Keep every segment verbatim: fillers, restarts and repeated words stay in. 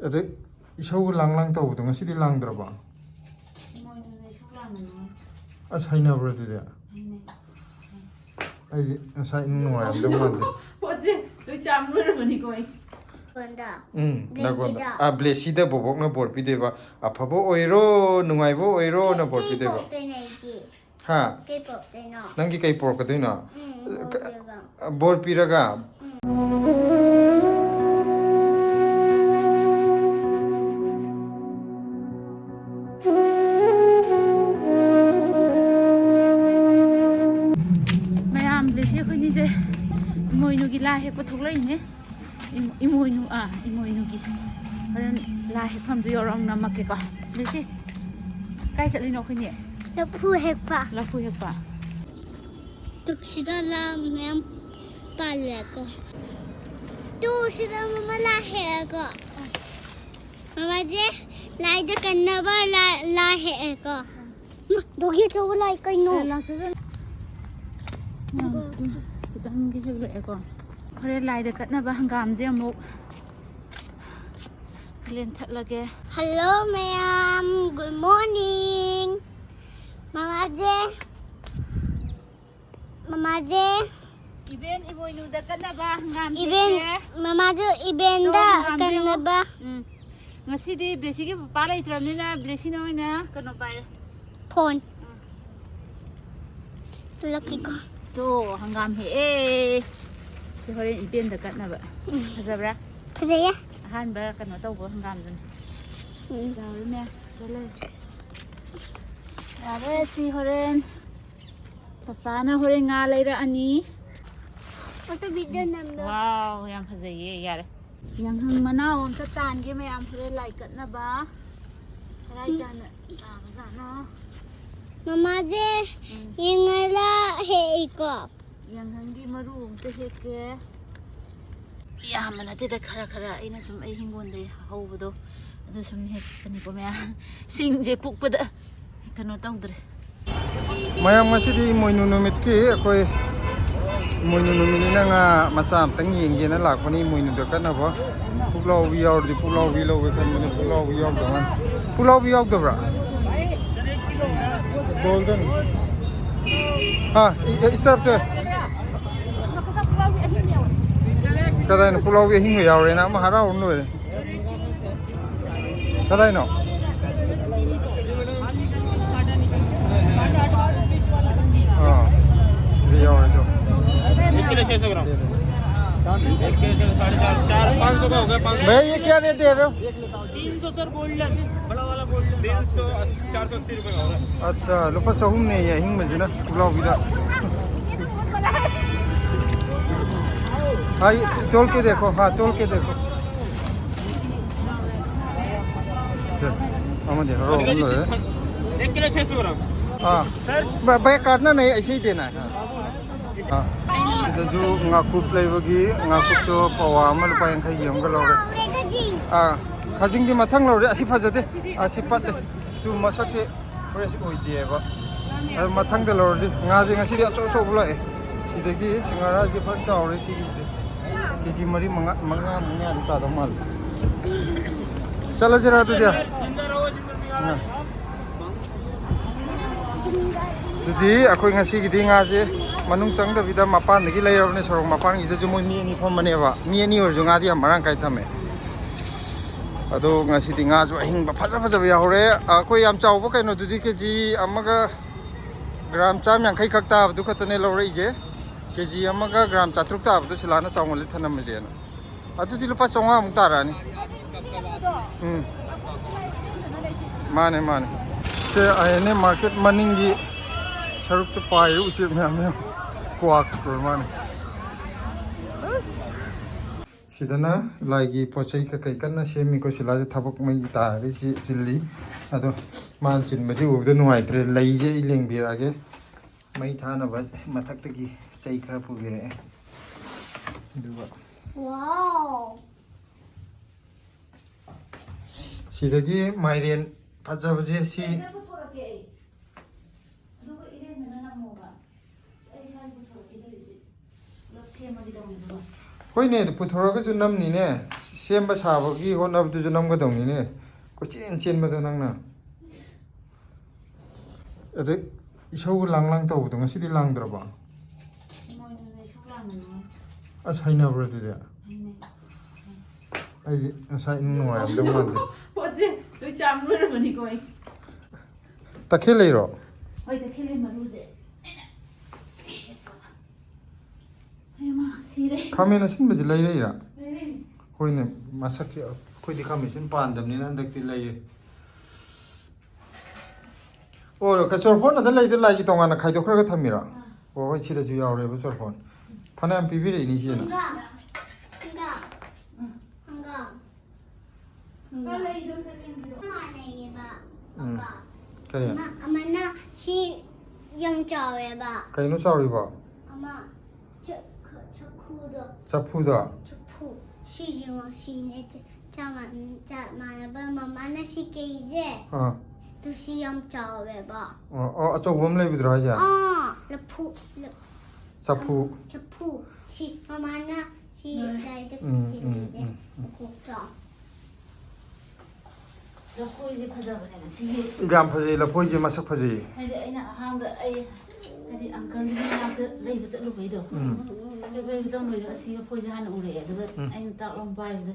ꯑꯗꯩ ꯏꯁꯧꯒ ꯂꯥꯡ ꯂꯥꯡ ꯇꯧꯕꯗꯣ ꯉꯁꯤꯗꯤ ꯂꯥꯡꯗ꯭ꯔꯕꯣ? ꯏꯃꯣꯏꯅꯨꯅ ꯏꯁꯧ ꯂꯥꯡꯕ ꯅꯨꯡꯉꯥꯏ꯫ ꯑꯁ, ꯍꯩꯅꯕ꯭ꯔꯣ ꯑꯗꯨꯗꯤ? ꯍꯩꯅꯩ꯫ ꯑꯩꯗꯤ ꯉꯁꯥꯏ ꯏꯅꯨꯡ ꯅꯨꯡꯉꯥꯏꯔꯝꯗꯧ ꯃꯥꯟꯗꯦ꯫ ꯄꯣꯠꯁꯦ ꯂꯣꯏ ꯆꯥꯝ ꯂꯣꯏꯔꯕꯅꯤꯀꯣ ꯑꯩ꯫ ꯀꯣꯟꯗ꯫ ꯎꯝ, ꯕ꯭ꯂꯦꯁꯤꯗ꯫ ꯅꯪꯉꯣꯟꯗ꯫ ꯑꯥ, ꯕ꯭ꯂꯦꯁꯤꯗ ꯕꯣꯕꯣꯛꯅ ꯕꯣꯔ ꯄꯤꯗꯣꯏꯕ꯫ ꯑꯐꯕ ꯑꯣꯏꯔꯣ, ꯅꯨꯡꯉꯥꯏꯕ ꯑꯣꯏꯔꯣꯅ ꯕꯣꯔ ꯀꯩ ꯄꯤꯗꯣꯏꯕ꯫ ꯄꯣꯛꯇꯣꯏꯅꯣ ꯑꯩꯗꯤ? ꯍꯥ? ꯀꯩ ꯄꯣꯛꯇꯣꯏꯅꯣ? ꯅꯪꯒꯤ ꯀꯩ ꯄꯣꯔꯛꯀꯗꯣꯏꯅꯣ? ꯎꯝ, ꯀ-, ꯕꯣꯔ ꯄꯤꯔꯒ꯫ ꯕꯣꯔ ꯄꯤꯔꯒ? ꯎꯝ꯫ ꯃꯌꯥꯝ, ꯕ꯭ꯂꯦꯁꯤ ꯑꯩꯈꯣꯏꯅꯤꯁꯦ ꯏꯃꯣꯏꯅꯨꯒꯤ ꯂꯥꯏ ꯍꯦꯛꯄ ꯊꯣꯛꯂꯛꯏꯅꯦ꯫ ꯏꯃꯣ-, ꯏꯃꯣꯏꯅꯨ, ꯑꯥ, ꯏꯃꯣꯏꯅꯨꯒꯤ꯫ ꯍꯣꯔꯦꯟ ꯂꯥꯏ ꯍꯦꯛꯐꯝꯗꯨ ꯌꯧꯔꯒ ꯅꯝꯃꯛꯀꯦꯀꯣ꯫ ꯕ꯭ꯂꯦꯁꯤ, ꯀꯥꯏ ꯆꯠꯂꯤꯅꯣ ꯑꯩꯈꯣꯏꯅꯤ? ꯂꯐꯨ ꯍꯦꯛꯄ꯫ ꯂꯐꯨ ꯍꯦꯛꯄ꯫ ꯇꯨ ꯁꯤꯗ ꯂꯥ ꯃꯌꯥꯝ ꯄꯥꯜꯂꯦꯀꯣ꯫ ꯇꯨ ꯁꯤꯗ ꯃꯃꯥ ꯂꯥ ꯍꯦꯛꯑꯦꯀꯣ꯫ ꯃꯃꯥꯁꯦ ꯂꯥꯏꯗ ꯀꯟꯅꯕ ꯂꯥ, ꯂꯥ ꯍꯦꯛꯑꯦꯀꯣ꯫ ꯃꯥ, ꯗꯣꯒꯤ ꯑꯆꯧꯕ ꯂꯥꯏ ꯀꯩꯅꯣ? ꯑꯦ, ꯂꯥꯛꯆꯁꯅꯨ꯫ ꯌꯥꯝ ꯇꯨ-, ꯈꯤꯇꯪꯗꯤ ꯍꯦꯛꯂꯛꯑꯦꯀꯣ꯫ ꯍꯣꯔꯦꯟ ꯂꯥꯏꯗ ꯀꯠꯅꯕ ꯍꯪꯒꯥꯝꯁꯦ ꯑꯃꯨꯛ ꯂꯦꯟꯊꯠꯂꯒꯦ꯫ Hello ꯃꯌꯥꯝ, good morning꯫ ꯃꯃꯥꯁꯦ, ꯃꯃꯥꯁꯦ꯫ ꯏꯕꯦꯟ ꯏꯃꯣꯏꯅꯨꯗ ꯀꯠꯅꯕ ꯍꯪꯒꯥꯝ ꯏꯕꯦꯟ, ꯍꯦꯛꯀꯦ꯫ ꯃꯃꯥꯁꯨ ꯏꯕꯦꯟꯗ ꯇꯧ, ꯍꯪꯒꯥꯝꯁꯦ ꯀꯠꯅꯕ꯫ ꯎꯝ꯫ ꯉꯁꯤꯗꯤ ꯕ꯭ꯂꯦꯁꯤꯒꯤ ꯄꯄꯥ ꯂꯩꯇ꯭ꯔꯕꯅꯤꯅ ꯕ꯭ꯂꯦꯁꯤꯅ ꯑꯣꯏꯅ ꯀꯩꯅꯣ ꯄꯥꯏꯔꯦ꯫ ꯐꯣꯟ꯫ ꯎꯝ꯫ ꯊꯣꯛꯂꯛꯀꯦꯀꯣ꯫ ꯇꯣ, ꯍꯪꯒꯥꯝ ꯍꯦꯛꯑꯦ꯫ ꯁꯤ ꯍꯣꯔꯦꯟ ꯏꯕꯦꯟꯗ ꯀꯠꯅꯕ꯫ ꯎꯝ꯫ ꯐꯖꯕ꯭ꯔꯥ? ꯐꯖꯩꯌꯦ꯫ ꯑꯍꯥꯟꯕ ꯀꯩꯅꯣ ꯇꯧꯕ ꯍꯪꯒꯥꯝꯗꯨꯅꯤ꯫ ꯎꯝ꯫ ꯆꯥꯎꯔꯦꯅꯦ꯫ ꯁꯤꯗ ꯂꯩꯔꯦ꯫ ꯌꯥꯔꯦ, ꯁꯤ ꯍꯣꯔꯦꯟ ꯄꯄꯥꯅ ꯍꯣꯔꯦꯟ ꯉꯥ ꯂꯩꯔꯛꯑꯅꯤ꯫ ꯑꯗꯨ ꯚꯤꯗꯤꯑꯣ ꯅꯝꯕ꯫ ꯋꯥꯎ, ꯌꯥꯝ ꯐꯖꯩꯌꯦ, ꯌꯥꯔꯦ꯫ ꯌꯥꯡꯍꯪ ꯃꯅꯥꯎ ꯑꯝꯇ ꯇꯥꯟꯒꯦ ꯃꯌꯥꯝ, ꯍꯣꯔꯦꯟ ꯂꯥꯏ ꯀꯠꯅꯕ꯫ ꯀꯗꯥꯏ ꯇꯥꯟꯅ ꯇꯥꯕꯖꯥꯠꯅꯣ? ꯃꯃꯥꯁꯦ ꯎꯝ꯫ ꯌꯦꯡꯉꯂ ꯍꯦꯛꯏꯀꯣ꯫ ꯌꯥꯡꯍꯪꯒꯤ ꯃꯔꯨ ꯑꯝꯇ ꯍꯦꯛꯀꯦ꯫ ꯌꯥꯝꯕ ꯅꯠꯇꯦꯗ, ꯈꯔ ꯈꯔ ꯑꯩꯅ ꯁꯨꯝ ꯑꯩ ꯍꯤꯡꯒꯣꯜꯗ ꯍꯧꯕꯗꯣ ꯑꯗꯨ ꯁꯨꯝ ꯍꯦꯛꯄꯅꯤꯀꯣ ꯃꯌꯥꯝ꯫ ꯁꯤꯡꯁꯦ ꯄꯨꯛꯄꯗ ꯀꯩꯅꯣ ꯇꯧꯗ꯭ꯔꯦ꯫ ꯃꯌꯥꯝ, ꯉꯁꯤꯗꯤ ꯏꯃꯣꯏꯅꯨ ꯅꯨꯃꯤꯠꯀꯤ ꯑꯩꯈꯣꯏ ꯏꯃꯣꯏꯅꯨ ꯅꯨꯃꯤꯠꯅꯤꯅ ꯉꯥ ꯃꯆꯥ ꯑꯝꯇꯪ ꯌꯦꯡꯒꯦꯅ ꯂꯥꯛꯄꯅꯤ꯫ ꯏꯃꯣꯏꯅꯨꯗ ꯀꯟꯅꯕ ꯄꯨꯛꯂꯥꯎꯕꯤ ꯌꯥꯎꯔꯗꯤ ꯄꯨꯛꯂꯥꯎꯕꯤ ꯂꯧꯒꯦ ꯈꯟꯕꯅꯤ꯫ ꯄꯨꯛꯂꯥꯎꯕꯤ ꯌꯥꯎꯗꯕ ꯃꯥꯜꯂꯦ꯫ ꯄꯨꯛꯂꯥꯎꯕꯤ ꯌꯥꯎꯗꯕ꯭ꯔꯥ? ꯒꯣꯜꯗꯟ꯫ ꯑꯥ, ꯏ- ꯏ- ꯁ꯭ꯇꯦꯞꯇ꯫ ꯀꯗꯥꯏꯅꯣ? ꯄꯨꯛꯂꯥꯎꯕꯤ ꯑꯍꯤꯡꯕ ꯌꯥꯎꯔꯦꯅ ꯑꯃ ꯍꯔꯥꯎꯔ ꯂꯣꯏꯔꯦ꯫ ꯀꯗꯥꯏꯅꯣ? ꯑꯥ, ꯁꯤꯗ ꯌꯥꯎꯔꯦ ꯑꯗꯣ꯫ एक किलो छः सौ ग्राम। एक किलो छः सौ, साढ़े चार, चार, पाँच सौ का हो गया, पाँच सौ। भैया, ये क्या रेट दे रहे हो? तीन सौ सर, गोल्डन, बड़ा वाला गोल्डन। तीन सौ, चार सौ अस्सी रुपये का हो रहा है। अच्छा, ꯂꯨꯄꯥ ꯆꯍꯨꯝꯅꯦ ꯑꯍꯤꯡꯕꯁꯤꯅ ꯄꯨꯛꯂꯥꯎꯕꯤꯗ꯫ हाँ, ये तोल के देखो, हाँ, तोल के देखो। ꯁꯦ, ꯑꯃꯗꯤ ꯍꯔꯥꯎ ꯑꯃ ꯂꯣꯏꯔꯦ꯫ एक किलो छः सौ ग्राम। ꯑꯥ, ꯁꯔ꯫ ꯚ-, ꯚꯩꯌꯥ, काटना नहीं, ऐसे ही देना है। ꯑꯥ꯫ ꯑꯥ꯫ ꯁꯤꯗꯁꯨ ꯉꯥꯀꯨꯞ ꯂꯩꯕꯒꯤ, ꯉꯥꯀꯨꯞꯇꯣ ꯄꯋꯥ ꯑꯃ ꯂꯨꯄꯥ ꯌꯥꯡꯈꯩꯒꯤ ꯑꯃꯒ ꯂꯧꯔꯦ꯫ ꯑꯥ, ꯈꯥꯖꯤꯡꯗꯤ ꯃꯊꯪ ꯂꯧꯔꯦ꯫ ꯑꯁꯤ ꯐꯖꯗꯦ, ꯑꯁꯤ ꯄꯠꯂꯦ꯫ ꯇꯨ ꯃꯁꯛꯁꯦ fresh ꯑꯣꯏꯗꯦꯕ꯫ ꯑꯗꯨ ꯃꯊꯪꯗ ꯂꯧꯔꯁꯤ꯫ ꯉꯥꯁꯦ ꯉꯁꯤꯗꯤ ꯑꯆꯧ ꯑꯆꯧꯕ ꯂꯥꯛꯑꯦ꯫ ꯁꯤꯗꯒꯤ ꯁꯤꯡꯍꯥꯔꯥꯁꯦ ꯐꯖꯅ ꯆꯥꯎꯔꯦ ꯁꯤꯒꯤꯁꯤꯗꯤ꯫ ꯀꯦ ꯖꯤ ꯃꯔꯤ, ꯃꯉꯥ, ꯃꯉꯥ, ꯃꯉꯥꯗꯤ ꯇꯥꯗꯧ ꯃꯥꯜꯂꯦ꯫ ꯆꯠꯂꯁꯤꯔ ꯑꯗꯨꯗꯤ? ꯑꯥ꯫ ꯑꯗꯨꯗꯤ ꯑꯩꯈꯣꯏ ꯉꯁꯤꯒꯤꯗꯤ ꯉꯥꯁꯦ ꯃꯅꯨꯡ ꯆꯪꯗꯕꯤꯗ ꯃꯄꯥꯟꯗꯒꯤ ꯂꯩꯔꯕꯅꯦ꯫ ꯁꯣꯔꯣꯛ ꯃꯄꯥꯟꯒꯤꯗꯁꯨ ꯃꯣꯏ ꯃꯤ ꯑꯅꯤ ꯐꯝꯕꯅꯦꯕ꯫ ꯃꯤ ꯑꯅꯤ ꯑꯣꯏꯔꯁꯨ ꯉꯥꯗꯤ ꯌꯥꯝ ꯃꯔꯥꯡ ꯀꯥꯏ ꯊꯝꯃꯦ꯫ ꯑꯗꯣ ꯉꯁꯤꯗꯤ ꯉꯥꯁꯨ ꯑꯍꯤꯡꯕ ꯐꯖ ꯐꯖꯕ ꯌꯥꯎꯍꯧꯔꯦ꯫ ꯑꯩꯈꯣꯏ ꯌꯥꯝ ꯆꯥꯎꯕ ꯀꯩꯅꯣꯗꯨꯗꯤ ꯀꯦ ꯖꯤ ꯑꯃꯒ ꯒ꯭ꯔꯥꯝ ꯆꯥꯝ ꯌꯥꯡꯈꯩ ꯈꯛ ꯇꯥꯕꯗꯨ ꯈꯛꯇꯅꯦ ꯂꯧꯔꯛꯏꯁꯦ꯫ ꯀꯦ ꯖꯤ ꯑꯃꯒ ꯒ꯭ꯔꯥꯝ ꯆꯥꯇ꯭ꯔꯨꯛ ꯇꯥꯕꯗꯨ ꯁꯤꯂꯥꯅ ꯆꯥꯎꯃꯜꯂꯦ ꯊꯅꯝꯃꯁꯦꯅ꯫ ꯑꯗꯨꯗꯤ ꯂꯨꯄꯥ ꯆꯥꯝꯃꯉꯥꯃꯨꯛ ꯇꯥꯔꯛꯑꯅꯤ꯫ ꯎꯝ꯫ ꯃꯥꯅꯦ, ꯃꯥꯅꯦ꯫ ꯁꯦ, ꯑꯥꯏ ꯑꯦꯟ ꯑꯦ ꯃꯥꯔꯀꯦꯠ ꯃꯅꯤꯡꯒꯤ ꯁꯔꯨꯛꯇ ꯄꯥꯏꯔꯤꯕ ꯎꯆꯦꯛ ꯃꯌꯥꯝ ꯌꯦꯡꯉꯨ꯫ ꯀ꯭ꯋꯥꯛ ꯑꯣꯏꯔ ꯃꯥꯅꯦ꯫ ꯁꯤꯗꯅ ꯂꯥꯏꯒꯤ ꯄꯣꯠ ꯆꯩ ꯀꯩꯀꯩ ꯀꯟꯅ ꯁꯦꯝꯃꯤꯀꯣ꯫ ꯁꯤꯂꯥꯁꯦ ꯊꯕꯛ ꯃꯩ ꯇꯥꯔꯗꯤ ꯁꯤ ꯆꯤꯜꯂꯤ꯫ ꯑꯗꯣ ꯃꯥꯅ ꯆꯤꯟꯕꯁꯤ ꯎꯕꯗ ꯅꯨꯡꯉꯥꯏꯇ꯭ꯔꯦ꯫ ꯂꯩꯁꯦ ꯑꯩ ꯂꯦꯡꯕꯤꯔꯛꯑꯒꯦ꯫ ꯃꯩ ꯊꯥꯅꯕ ꯃꯊꯛꯇꯒꯤ ꯆꯩ ꯈꯔ ꯄꯨꯕꯤꯔꯛꯑꯦ꯫ ꯑꯗꯨꯒ ꯋꯥꯎ! ꯁꯤꯗꯒꯤ ꯃꯥꯏꯔꯦꯟ ꯐꯖꯕꯁꯦ ꯁꯤ꯫ ꯁꯤꯗ ꯄꯨꯊꯣꯔꯛꯀꯦ ꯑꯩ꯫ ꯑꯗꯨꯒ ꯏꯔꯦꯟꯖꯅ ꯅꯝꯃꯣꯕ꯫ ꯑꯩ ꯏꯁꯥꯒꯤ ꯄꯨꯊꯣꯔꯛꯀꯦ ꯇꯧꯔꯤꯁꯦ꯫ ꯍꯣꯏꯅꯦ, ꯄꯨꯊꯣꯔꯛꯑꯒꯁꯨ ꯅꯝꯅꯤꯅꯦ꯫ ꯁꯦꯝꯕ ꯁꯥꯕꯒꯤ ꯍꯣꯠꯅꯕꯗꯨꯁꯨ ꯅꯝꯒꯗꯧꯅꯤꯅꯦ꯫ ꯀꯣꯏꯆꯦꯟ ꯆꯦꯟꯕꯗꯣ ꯅꯪꯅ꯫ ꯑꯗꯩ ꯏꯁꯧꯒ ꯂꯥꯡ ꯂꯥꯡ ꯇꯧꯕꯗꯣ ꯉꯁꯤꯗꯤ ꯂꯥꯡꯗ꯭ꯔꯕꯣ? ꯏꯃꯣꯏꯅꯨꯅ ꯏꯁꯧ ꯂꯥꯡꯕꯅꯦ꯫ ꯑꯁ, ꯍꯩꯅꯕ꯭ꯔꯣ ꯑꯗꯨꯗꯤ? ꯍꯩꯅꯩ꯫ ꯑꯩꯗꯤ ꯉꯁꯥꯏ ꯏꯅꯨꯡ ꯅꯨꯡꯉꯥꯏꯔꯝꯗꯧ ꯃꯥꯟꯗꯦ꯫ ꯄꯣꯠꯁꯦ ꯂꯣꯏ ꯆꯥꯝ ꯂꯣꯏꯔꯕꯅꯤꯀꯣ ꯑꯩ꯫ ꯇꯈꯦꯜ ꯂꯩꯔꯣ? ꯍꯣꯏ, ꯇꯈꯦꯜ ꯂꯩ ꯃꯔꯨꯁꯦ꯫ ꯑꯩꯅ ꯍꯦꯛꯄ꯫ ꯍꯩꯃꯥ, ꯁꯤꯔꯦ꯫ ꯈꯥꯃꯦꯟ ꯑꯁꯤꯟꯕꯁꯦ ꯂꯩꯔꯛꯏꯔꯥ? ꯂꯩꯔꯛꯏꯅꯦ꯫ ꯍꯣꯏꯅꯦ, ꯃꯁꯛꯁꯦ ꯑꯩꯈꯣꯏꯗꯤ ꯈꯥꯃꯦꯟ ꯑꯁꯤꯟ ꯄꯥꯟꯗꯕꯅꯤꯅ ꯍꯟꯗꯛꯇꯤ ꯂꯩꯔꯦ꯫ ꯑꯣ, ꯀ-, ꯆꯣꯔꯐꯣꯟ ꯑꯗ ꯂꯩꯗꯣ ꯂꯥꯏꯒꯤ ꯇꯣꯉꯥꯟꯅ ꯈꯥꯏꯗꯣꯛꯈ꯭ꯔꯒ ꯊꯝꯃꯤꯔꯣ? ꯑꯥ꯫ ꯑꯣ, ꯍꯣꯏ, ꯁꯤꯗꯁꯨ ꯌꯥꯎꯔꯦꯕ ꯆꯣꯔꯐꯣꯟ꯫ ꯐꯅꯌꯥꯝ ꯄꯤꯕꯤꯔꯛꯏꯅꯦ ꯏꯆꯦꯅ꯫ ꯍꯪꯒꯥꯝ꯫ ꯍꯪꯒꯥꯝ꯫ ꯍꯪꯒꯥꯝ꯫ ꯈꯔ ꯂꯩꯗꯣ ꯑꯝꯇ ꯂꯦꯡꯕꯤꯔꯣ꯫ ꯃꯥꯟꯅꯩꯌꯦꯕ, ꯎꯝ꯫ ꯄꯄꯥ꯫ ꯀꯔꯤ? ꯑꯃ-, ꯑꯃꯅ ꯁꯤ ꯌꯥꯝ ꯆꯥꯎꯋꯦꯕ꯫ ꯀꯩꯅꯣ ꯆꯥꯎꯔꯤꯕꯣ? ꯑꯃ ꯆ-, ꯈ-, ꯆꯐꯨꯗꯣ꯫ ꯆꯐꯨꯗꯣ? ꯆꯐꯨ꯫ ꯁꯤ ꯌꯦꯡꯉꯣ, ꯁꯤꯅꯦ ꯆ-, ꯆꯞ ꯃꯥꯟ-, ꯆꯞ ꯃꯥꯟꯅꯕ꯫ ꯃꯃꯥꯅ ꯁꯤ ꯀꯩꯁꯦ, ꯑꯥ꯫ ꯑꯗꯨ ꯁꯤ ꯌꯥꯝ ꯆꯥꯎꯋꯦꯕ꯫ ꯑꯣ, ꯑꯣ, ꯑꯆꯧꯕ ꯑꯃ ꯂꯩꯕꯗꯨꯔꯣ ꯍꯥꯏꯁꯦ? ꯑꯥ, ꯂꯐꯨ, ꯂ-, ꯆꯐꯨ꯫ ꯆꯐꯨ꯫ ꯁꯤ ꯃꯃꯥꯅ ꯁꯤ ꯂꯣꯏꯔꯦ꯫ ꯂꯥꯏꯗ ꯎꯝ, ꯎꯝ, ꯆꯤꯡꯉꯤꯁꯦ ꯎꯝ, ꯎꯝ꯫ ꯃꯀꯣꯛꯇꯣ꯫ ꯂꯐꯣꯏꯁꯦ ꯐꯖꯕꯅꯦ ꯉꯁꯤꯒꯤ꯫ ꯌꯥꯝ ꯐꯖꯩ, ꯂꯐꯣꯏꯁꯦ ꯃꯁꯛ ꯐꯖꯩ꯫ ꯍꯥꯏꯗꯤ ꯑꯩꯅ ꯑꯍꯥꯟꯕ ꯑꯩ, ꯍꯥꯏꯗꯤ ꯑꯪꯀꯜꯒꯤ ꯃꯅꯥꯛꯇ ꯂꯩꯕ ꯆꯠꯂꯨꯕꯩꯗꯣ꯫ ꯎꯝ꯫ ꯂꯩꯕ ꯆꯪꯕꯩꯗꯣ ꯑꯁꯤ ꯂꯐꯣꯏꯁꯦ ꯍꯥꯟꯅ ꯎꯔꯛꯑꯦ, ꯑꯗꯨꯒ ꯎꯝ꯫ ꯑꯩꯅ ꯇꯥꯛ ꯂꯥꯎꯅ ꯄꯥꯏꯕꯗ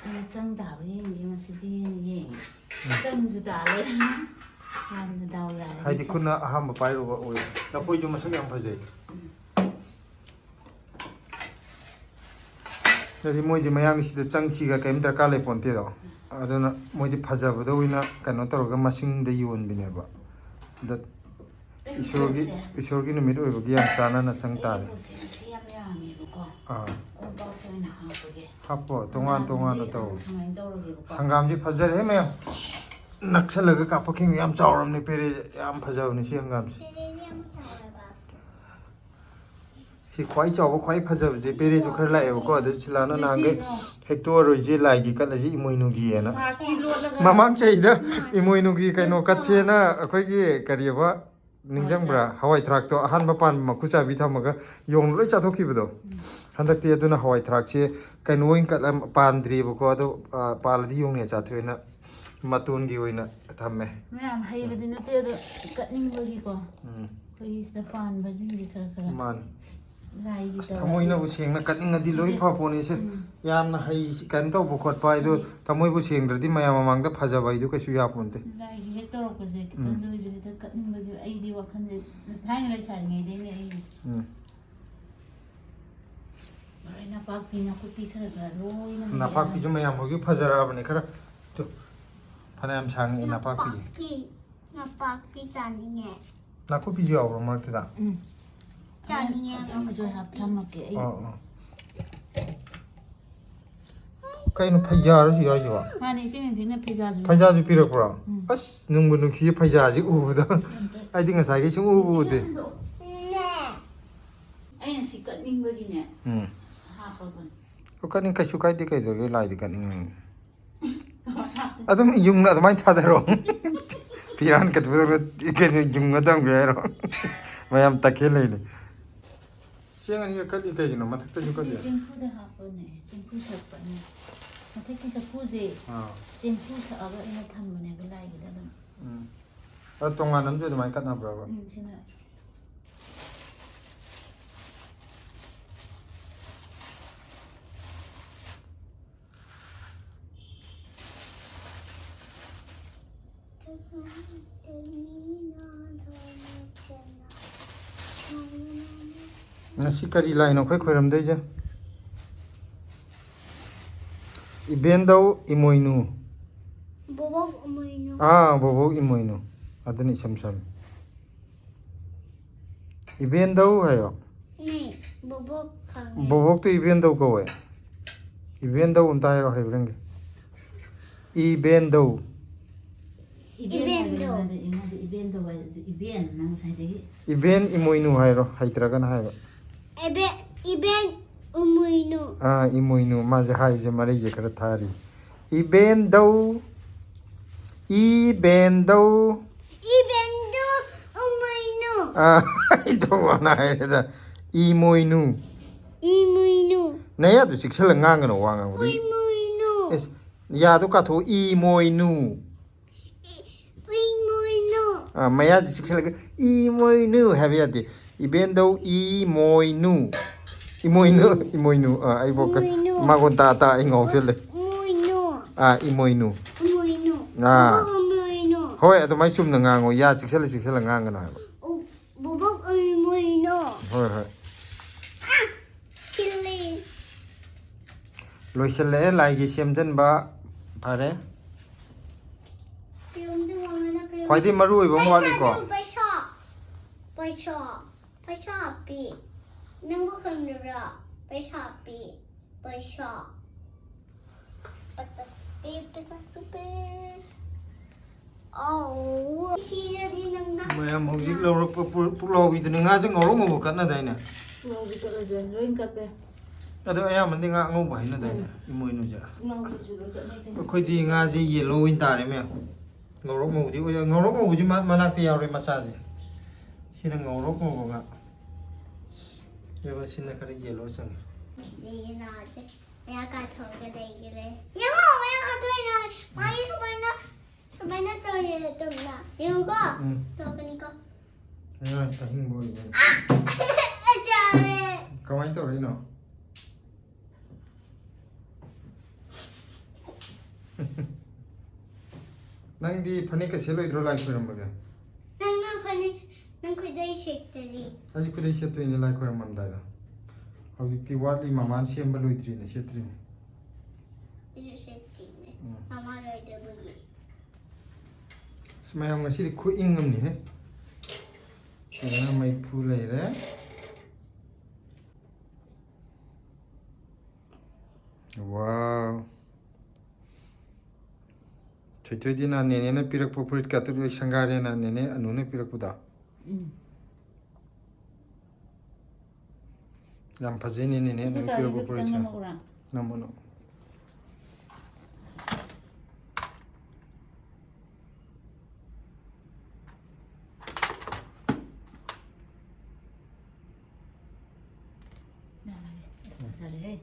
ꯑꯩꯅ ꯆꯪ ꯇꯥꯕ꯭ꯔꯥ ꯌꯦꯡꯒꯦ ꯉꯁꯤꯗꯤꯅ ꯌꯦꯡꯉꯦ꯫ ꯎꯝ꯫ ꯆꯪꯁꯨ ꯇꯥ ꯂꯩꯔꯝꯃꯦ꯫ ꯌꯥꯝꯅ ꯗꯥꯎ ꯌꯥꯔꯦ ꯍꯥꯏꯗꯤ ꯉꯁꯤꯁꯦ꯫ ꯈꯨꯠꯅ ꯑꯍꯥꯟꯕ ꯄꯥꯏꯔꯨꯕ ꯑꯣꯏ꯫ ꯂꯐꯣꯏꯁꯨ ꯃꯁꯛ ꯌꯥꯝ ꯐꯖꯩ꯫ ꯎꯝ꯫ ꯑꯗꯨꯗꯤ ꯃꯣꯏꯗꯤ ꯃꯌꯥꯡꯁꯤꯗ ꯆꯪꯁꯤꯒ ꯀꯔꯤꯝ ꯗꯔꯀꯥꯔ ꯂꯩ ꯄꯣꯟꯇꯦꯗꯣ꯫ ꯑꯗꯨꯅ ꯃꯣꯏꯗꯤ ꯐꯖꯕꯗ ꯑꯣꯏꯅ ꯀꯩꯅꯣ ꯇꯧꯔꯒ ꯃꯁꯤꯡꯗ ꯌꯣꯟꯕꯅꯦꯕ꯫ ꯑꯗ ꯑꯩꯒꯤ ꯏꯁꯣꯔꯒꯤ, ꯄꯣꯠꯁꯦ, ꯏꯁꯣꯔꯒꯤ ꯅꯨꯃꯤꯠ ꯑꯣꯏꯕꯒꯤ ꯌꯥꯝ ꯆꯥꯟꯅꯅ ꯆꯪ ꯑꯩꯒꯤ ꯇꯥꯔꯦ꯫ ꯄꯣꯠꯁꯦ ꯉꯁꯤ ꯌꯥꯝ ꯌꯥꯝꯃꯦꯕꯀꯣ꯫ ꯑꯥ꯫ ꯀꯣꯝꯄꯥꯛꯇ ꯑꯣꯏꯅ ꯍꯥꯞꯄꯒꯦ꯫ ꯍꯥꯞꯄꯣ, ꯇꯣꯉꯥꯟ ꯇꯣꯉꯥꯟꯅ ꯍꯪꯒꯥꯝꯁꯤꯗꯤ ꯇꯧ꯫ ꯑꯃꯨꯛ ꯁꯨꯃꯥꯏꯅ ꯇꯧꯔꯒꯦꯕꯀꯣ꯫ ꯍꯪꯒꯥꯝꯁꯤ ꯐꯖꯔꯦ ꯃꯌꯥꯝ꯫ ꯅꯛꯁꯜꯂꯒ ꯀꯥꯞꯄꯛꯈꯤꯕ ꯌꯥꯝ ꯆꯥꯎꯔꯕꯅꯤ ꯄꯦꯔꯦ꯫ ꯌꯥꯝ ꯐꯖꯕꯅꯤ ꯁꯤ ꯍꯪꯒꯥꯝꯁꯦ꯫ ꯄꯦꯔꯦꯁꯦ ꯌꯥꯝ ꯆꯥꯎꯋꯦꯕ꯫ ꯁꯤ ꯈ꯭ꯋꯥꯏ ꯆꯥꯎꯕ, ꯈ꯭ꯋꯥꯏ ꯐꯖꯕꯁꯦ ꯄꯦꯔꯦꯁꯨ ꯈꯔ ꯂꯥꯛꯑꯦꯕꯀꯣ꯫ ꯑꯗ ꯁꯤꯂꯥꯅ ꯅꯍꯥꯟꯈꯩ ꯍꯦꯛꯇꯣꯛꯑꯔꯣꯏꯁꯦ, ꯂꯥꯏꯒꯤ ꯀꯠꯂꯁꯤ ꯏꯃꯣꯏꯅꯨꯒꯤꯑꯅ꯫ ꯐꯥꯔꯁꯀꯤ ꯂꯣꯠꯂꯒ ꯃꯃꯥꯡ ꯆꯍꯤꯗ ꯏꯃꯣꯏꯅꯨꯒꯤ ꯀꯩꯅꯣ ꯀꯠꯁꯦꯅ ꯑꯩꯈꯣꯏꯒꯤ ꯀꯔꯤꯑꯕ, ꯅꯤꯡꯁꯤꯡꯕ꯭ꯔꯥ? ꯍꯋꯥꯏ ꯊ꯭ꯔꯥꯛꯇꯣ ꯑꯍꯥꯟꯕ ꯄꯥꯟꯕ ꯃꯀꯨ ꯆꯥꯕꯤ ꯊꯝꯃꯒ ꯌꯣꯡꯅ ꯂꯣꯏ ꯆꯥꯊꯣꯛꯈꯤꯕꯗꯣ꯫ ꯍꯟꯗꯛꯇꯤ ꯑꯗꯨꯅ ꯍꯋꯥꯏ ꯊ꯭ꯔꯥꯛꯁꯦ ꯀꯩꯅꯣ ꯑꯣꯏꯅ ꯀꯠꯂ ꯄꯥꯟꯗ꯭ꯔꯤꯕꯀꯣ, ꯑꯗꯣ, ꯑ, ꯄꯥꯜꯂꯗꯤ ꯌꯣꯡꯅ ꯆꯥꯊꯣꯛꯑꯦꯅ ꯃꯇꯣꯟꯒꯤ ꯑꯣꯏꯅ ꯊꯝꯃꯦ꯫ ꯃꯌꯥꯝ ꯍꯩꯕꯗꯤ ꯅꯠꯇꯦ, ꯑꯗꯣ ꯀꯠꯅꯤꯡꯕꯒꯤꯀꯣ꯫ ꯎꯝ꯫ ꯑꯩꯈꯣꯏꯒꯤ ꯁꯤꯗ ꯄꯥꯟꯕꯁꯤꯡꯁꯦ ꯈꯔ ꯈꯔ ꯃꯥꯅꯤ꯫ ꯂꯥꯏꯒꯤ ꯑꯁ, ꯇꯧꯔꯒ꯫ ꯊꯃꯣꯏꯅꯕꯨ ꯁꯦꯡꯅ ꯀꯠꯅꯤꯡꯉꯗꯤ ꯂꯣꯏ ꯅꯠꯇꯦ꯫ ꯐꯄꯣꯠꯅꯤꯁꯦ꯫ ꯎꯝ꯫ ꯌꯥꯝꯅ ꯍꯩ ꯀꯩꯅꯣ ꯇꯧꯕ ꯈꯣꯠꯄ ꯍꯥꯏꯗꯣ ꯎꯝ꯫ ꯊꯃꯣꯏꯕꯨ ꯁꯦꯡꯗ꯭ꯔꯗꯤ ꯃꯌꯥꯝ ꯃꯃꯥꯡꯗ ꯐꯖꯕ ꯍꯥꯏꯗꯣ ꯀꯩꯁꯨ ꯌꯥꯄꯣꯟꯇꯦ꯫ ꯂꯥꯏꯒꯤ ꯍꯦꯛ ꯇꯧꯔꯛꯄꯁꯦ ꯈꯤꯇꯪꯗ ꯎꯝ꯫ ꯑꯣꯏꯁꯨ ꯍꯦꯛꯇ ꯀꯠꯅꯤꯡꯕꯗꯤ ꯑꯩꯗꯤ ꯋꯥꯈꯜꯁꯦ ꯊꯥꯏꯅ ꯂꯩꯁꯥꯔꯤꯉꯩꯗꯩꯅꯦ ꯑꯩ꯫ ꯎꯝ꯫ ꯃꯔꯣꯏ ꯅꯄꯥꯛꯄꯤ ꯅꯥꯀꯨꯞꯄꯤ ꯈꯔ ꯈꯔ ꯂꯣꯏꯅ ꯃꯌꯥꯝ꯫ ꯅꯄꯥꯛꯄꯤꯁꯨ ꯃꯌꯥꯝ ꯍꯧꯖꯤꯛ ꯐꯖꯔꯛꯑꯕꯅꯦ ꯈꯔ꯫ ꯇꯨ, ꯐꯅꯌꯥꯝ ꯁꯥꯡꯉꯦ ꯅꯄꯥꯛꯄꯤ꯫ ꯅꯄꯥꯛꯄꯤ, ꯅꯄꯥꯛꯄꯤ ꯆꯥꯅꯤꯡꯉꯦ꯫ ꯅꯥꯀꯨꯞꯄꯤꯁꯨ ꯌꯥꯎꯕ꯭ꯔꯣ ꯃꯔꯛꯇꯨꯗ? ꯎꯝ꯫ ꯆꯥꯅꯤꯡꯉꯦ ꯑꯆꯧꯕꯁꯨ ꯅꯄꯥꯛꯄꯤ꯫ ꯍꯥꯞ ꯊꯝꯃꯛꯀꯦ ꯑꯩ꯫ ꯑꯣ, ꯑꯣ꯫ ꯀꯩꯅꯣ ꯐꯩꯖꯥꯔꯣ ꯁꯤ ꯌꯥꯎꯔꯤꯁꯤꯕꯣ? ꯃꯥꯅꯦ, ꯏꯆꯦ ꯃꯦꯝꯕꯤꯅ ꯐꯩꯖꯥꯁꯨ ꯐꯩꯖꯥꯁꯨ ꯄꯤꯔꯛꯄ꯭ꯔꯣ? ꯎꯝ꯫ ꯑꯁ, ꯅꯨꯡꯕꯨ ꯅꯨꯡꯁꯤꯌꯦ ꯐꯩꯖꯥꯁꯤ ꯎꯕꯗ꯫ ꯑꯩꯗꯤ ꯉꯁꯥꯏꯒꯤ ꯁꯨꯝ ꯎꯕꯨ ꯎꯗꯦ꯫ ꯅꯦ꯫ ꯑꯩꯅ ꯁꯤ ꯀꯠꯅꯤꯡꯕꯒꯤꯅꯦ ꯎꯝ꯫ ꯍꯥꯞꯄꯕꯅꯤ꯫ ꯑꯣ, ꯀꯠꯅꯤꯡ-, ꯀꯩꯁꯨ ꯀꯥꯏꯗꯦ, ꯀꯩꯗꯧꯔꯒꯦ, ꯂꯥꯏꯗꯤ ꯀꯠꯅꯤꯡꯉꯤ꯫ ꯑꯗꯨꯝ ꯌꯨꯡꯅ ꯑꯗꯨꯃꯥꯏꯅ ꯊꯥꯗꯔꯣ꯫ ꯐꯤꯔꯥꯟ ꯀꯠꯄꯗꯧꯅ ꯀꯩꯅꯣ ꯌꯨꯡꯉ ꯊꯝꯒꯦ ꯍꯥꯏꯔꯣ? ꯃꯌꯥꯝ ꯇꯛꯈꯦ ꯂꯩꯅꯤ꯫ ꯆꯦꯡ ꯑꯅꯤꯔꯛ ꯀꯠꯂꯤ ꯀꯩꯒꯤꯅꯣ? ꯃꯊꯛꯇꯁꯨ ꯑꯁꯤꯗꯤ ꯀꯠꯂꯤ꯫ ꯆꯦꯡꯐꯨꯗ ꯍꯥꯞꯄꯅꯦ, ꯆꯦꯡꯐꯨ ꯁꯛꯄꯅꯦ꯫ ꯃꯊꯛꯀꯤ ꯆꯐꯨꯁꯦ ꯑꯥ꯫ ꯆꯦꯡꯐꯨ ꯁꯛꯑꯒ ꯑꯩꯅ ꯊꯝꯕꯅꯦꯕ ꯂꯥꯏꯒꯤꯗ ꯑꯗꯨꯝ꯫ ꯎꯝ꯫ ꯑꯗꯣ ꯇꯣꯉꯥꯟꯅ ꯑꯃꯁꯨ ꯑꯗꯨꯃꯥꯏꯅ ꯀꯠꯅꯕ꯭ꯔꯕ? ꯎꯝ, ꯁꯤꯅ꯫ ꯉꯁꯤ ꯀꯔꯤ ꯂꯥꯏꯅꯣ ꯑꯩꯈꯣꯏ ꯈꯣꯏꯔꯝꯗꯣꯏꯁꯦ? ꯏꯕꯦꯟꯗꯧ ꯏꯃꯣꯏꯅꯨ꯫ ꯕꯣꯕꯣꯛ ꯏꯃꯣꯏꯅꯨ꯫ ꯑꯥ, ꯕꯣꯕꯣꯛ ꯏꯃꯣꯏꯅꯨ꯫ ꯑꯗꯨꯅ ꯏꯁꯝ ꯁꯝꯃꯤ꯫ ꯏꯕꯦꯟꯗꯧ ꯍꯥꯏꯌꯣ꯫ ꯅꯦ, ꯕꯣꯕꯣꯛ ꯈꯪꯉꯦ꯫ ꯕꯣꯕꯣꯛꯇꯣ ꯏꯕꯦꯟꯗꯧ ꯀꯧꯋꯦ꯫ ꯏꯕꯦꯟꯗꯧ ꯑꯝꯇ ꯍꯥꯏꯔꯣ ꯍꯩꯕ꯭ꯔꯥ ꯌꯦꯡꯒꯦ꯫ ꯏꯕꯦꯟꯗꯧ꯫ ꯏꯕꯦꯟ ꯏꯕꯦꯟꯗꯧ꯫ ꯍꯥꯏꯕꯅꯤ ꯃꯥꯗꯤ, ꯃꯥꯗꯤ ꯏꯕꯦꯟꯗꯧ ꯍꯥꯏꯗꯨꯁꯨ ꯏꯕꯦꯟ, ꯅꯪ ꯉꯁꯥꯏꯗꯒꯤ꯫ ꯏꯕꯦꯟ ꯏꯃꯣꯏꯅꯨ ꯍꯥꯏꯔꯣ, ꯍꯩꯇ꯭ꯔꯒꯅ ꯍꯥꯏꯕ꯫ ꯏꯕꯦ-, ꯏꯕꯦꯟ ꯏꯃꯣꯏꯅꯨ꯫ ꯑꯥ, ꯏꯃꯣꯏꯅꯨ꯫ ꯃꯥꯁꯦ ꯍꯥꯏꯕꯁꯦ ꯃꯔꯩꯁꯦ ꯈꯔ ꯊꯥꯔꯤ꯫ ꯏꯕꯦꯟꯗꯧ꯫ ꯏꯕꯦꯟꯗꯧ꯫ ꯏꯕꯦꯟꯗꯧ ꯏꯃꯣꯏ ꯑꯥ, ꯑꯩ ꯊꯣꯛꯑꯣꯅ ꯍꯥꯏꯔꯦꯗ꯫ ꯏꯃꯣꯏꯅꯨ꯫ ꯏꯃꯣꯏꯅꯨ꯫ ꯅꯌꯥꯗꯨ ꯆꯤꯛꯁꯜꯂ ꯉꯥꯡꯒꯅꯣ, ꯋꯥ ꯉꯥꯡꯕꯗ꯫ ꯏꯃꯣꯏꯅꯨ꯫ ꯑꯦꯁ, ꯌꯥꯗꯣ ꯀꯥꯊꯣꯛꯑꯣ꯫ ꯏꯃꯣꯏꯅꯨ꯫ ꯏꯃꯣꯏꯅꯨ꯫ ꯑꯥ, ꯃꯌꯥꯁꯤ ꯆꯤꯛꯁꯜꯂꯒ "ꯏꯃꯣꯏꯅꯨ" ꯍꯥꯏꯕ ꯌꯥꯗꯦ꯫ ꯏꯕꯦꯟꯗꯧ ꯏꯃꯣꯏꯅꯨ꯫ ꯏꯃꯣꯏꯅꯨ, ꯏꯃꯣꯏꯅꯨ꯫ ꯑꯥ, ꯑꯩꯕꯣꯛ ꯏꯃꯣꯏꯅꯨ꯫ ꯃꯉꯣꯟ ꯇꯥ ꯇꯥ ꯑꯩ ꯉꯥꯎꯁꯜꯂꯦ꯫ ꯏꯃꯣꯏꯅꯨ꯫ ꯑꯥ, ꯏꯃꯣꯏꯅꯨ꯫ ꯏꯃꯣꯏꯅꯨ꯫ ꯑꯥ꯫ ꯕꯣꯕꯣꯛ ꯏꯃꯣꯏꯅꯨ꯫ ꯍꯣꯏ, ꯑꯗꯨꯃꯥꯏꯅ ꯆꯨꯝꯅ ꯉꯥꯡꯉꯣ꯫ ꯌꯥ ꯆꯤꯛꯁꯜꯂ ꯆꯤꯛꯁꯜꯂ ꯉꯥꯡꯒꯅꯣ ꯍꯥꯏꯕ꯫ ꯑꯣ, ꯕꯣꯕꯣꯛ ꯏꯃꯣꯏꯅꯨ꯫ ꯍꯣꯏ, ꯍꯣꯏ꯫ ꯑꯥ, ꯆꯤꯜꯂꯤ꯫ ꯂꯣꯏꯁꯤꯜꯂꯛꯑꯦ ꯂꯥꯏꯒꯤ ꯁꯦꯝꯖꯤꯟꯕ꯫ ꯐꯔꯦ꯫ ꯈ꯭ꯋꯥꯏꯗꯒꯤ ꯃꯔꯨ ꯑꯣꯏꯕ ꯑꯃ ꯋꯥꯠꯂꯤꯀꯣ? ꯄꯩꯁꯥ, ꯄꯩꯁꯥ, ꯄꯩꯁꯥ ꯄꯤ꯫ ꯅꯪꯕꯨ ꯈꯪꯗꯕ꯭ꯔꯥ? ꯄꯩꯁꯥ ꯄꯤ꯫ ꯄꯩꯁꯥ꯫ ꯄꯩꯁꯥ ꯄꯤ, ꯄꯩꯁꯥ ꯄꯤ꯫ ꯑꯧ, ꯁꯤꯗꯗꯤ ꯅꯪꯅ ꯃꯌꯥꯝ ꯍꯧꯖꯤꯛ ꯂꯧꯔꯛꯄ ꯄꯨ-, ꯄꯨꯛꯂꯥꯎꯕꯤꯗꯨꯅ ꯉꯥꯁꯦ ꯉꯧꯔꯣꯛ ꯉꯧꯕ ꯀꯠꯅꯗꯥꯏꯅꯦ? ꯉꯧꯕꯤ ꯀꯠꯂꯁꯨ ꯂꯣꯏ ꯀꯠꯄꯦ꯫ ꯑꯗꯣ ꯑꯌꯥꯝꯕꯅꯗꯤ ꯉꯥ ꯑꯉꯧꯕ ꯍꯥꯏꯅꯗꯥꯏꯅꯦ? ꯎꯝ꯫ ꯏꯃꯣꯏꯅꯨꯁꯦ꯫ ꯉꯧꯕꯤꯁꯨ ꯂꯣꯏ ꯀꯠꯅꯩ ꯀꯩꯅꯣ꯫ ꯑꯩꯈꯣꯏꯗꯤ ꯉꯥꯁꯦ ꯌꯦꯜꯂꯣ ꯑꯣꯏꯅ ꯇꯥꯔꯦ ꯃꯌꯥꯝ꯫ ꯉꯧꯔꯣꯛ ꯉꯧꯕꯗꯤ ꯑꯣꯏ-, ꯉꯧꯔꯣꯛ ꯉꯧꯕꯗꯤ ꯃ-, ꯃꯅꯥꯛꯇ ꯌꯥꯎꯔꯦ ꯃꯆꯥꯁꯦ꯫ ꯁꯤꯅ ꯉꯧꯔꯣꯛ ꯉꯧꯕ ꯉꯥ꯫ ꯑꯗꯨꯒ ꯁꯤꯅ ꯈꯔ ꯌꯦꯜꯂꯣ ꯆꯪꯉꯦ꯫ ꯁꯤꯅ ꯃꯌꯥ ꯀꯥꯊꯣꯛꯑꯒ ꯂꯩꯈꯔꯦ꯫ ꯌꯦꯡꯉꯣ, ꯃꯌꯥ ꯀꯥꯊꯣꯛꯏꯅꯦ꯫ ꯃꯥꯒꯤ ꯁꯨꯃꯥꯏꯅ, ꯁꯨꯃꯥꯏꯅ ꯇꯧꯔꯦ, ꯇꯧꯔꯦ꯫ ꯌꯦꯡꯉꯨꯀꯣ꯫ ꯎꯝ꯫ ꯊꯣꯛꯀꯅꯤꯀꯣ꯫ ꯃꯌꯥ ꯑꯍꯤꯡꯕ ꯑꯣꯏꯕꯩꯅꯦ꯫ ꯆꯥꯔꯦ꯫ ꯀꯃꯥꯏꯅ ꯇꯧꯔꯛꯏꯅꯣ? ꯅꯪꯗꯤ ꯐꯅꯦꯛꯀ ꯁꯦꯠꯂꯣꯏꯗ꯭ꯔꯣ ꯂꯥꯏ ꯈꯣꯏꯔꯝꯕꯒ? ꯅꯪꯅ ꯐꯅꯦꯛ, ꯅꯪ ꯈꯨꯗꯩ ꯁꯦꯠꯇꯗꯤ꯫ ꯑꯩ ꯈꯨꯗꯩ ꯁꯦꯠꯇꯣꯏꯅꯦ ꯂꯥꯏ ꯈꯣꯏꯔꯝꯃꯝꯗꯥꯏꯗ꯫ ꯍꯧꯖꯤꯛꯇꯤ ꯋꯥꯠꯂꯤ, ꯃꯃꯥꯅ ꯁꯦꯝꯕ ꯂꯣꯏꯗ꯭ꯔꯤꯅꯦ, ꯁꯦꯠꯇ꯭ꯔꯤꯅꯦ꯫ ꯑꯩꯁꯨ ꯁꯦꯠꯇ꯭ꯔꯤꯅꯦ, ꯎꯝ꯫ ꯃꯃꯥ ꯂꯣꯏꯗꯕꯒꯤ꯫ ꯑꯁ, ꯃꯌꯥꯝ ꯉꯁꯤꯗꯤ ꯈꯨꯏꯪ ꯑꯃꯅꯤꯍꯦ꯫ ꯐꯖꯅ ꯃꯩꯐꯨ ꯂꯩꯔꯦ꯫ ꯋꯥꯎ꯫ ꯊꯣꯏꯊꯣꯏꯗꯤ ꯅꯍꯥꯟ ꯅꯦꯅꯦꯅ ꯄꯤꯔꯛꯄ ꯐꯨꯔꯤꯠ ꯀꯥꯇꯨ ꯂꯣꯏ ꯁꯪꯒꯥꯔꯦꯅ ꯅꯦꯅꯦ ꯑꯅꯨꯅ ꯄꯤꯔꯛꯄꯗꯣ꯫ ꯎꯝ꯫ ꯌꯥꯝ ꯐꯖꯩꯅꯦ ꯅꯦꯅꯦ ꯑꯅꯨꯅ ꯄꯤꯔꯛꯄ ꯐꯨꯔꯤꯠꯁꯦ꯫ ꯅꯝꯃꯣ, ꯅꯝꯃꯣ꯫ ꯐꯔꯦ꯫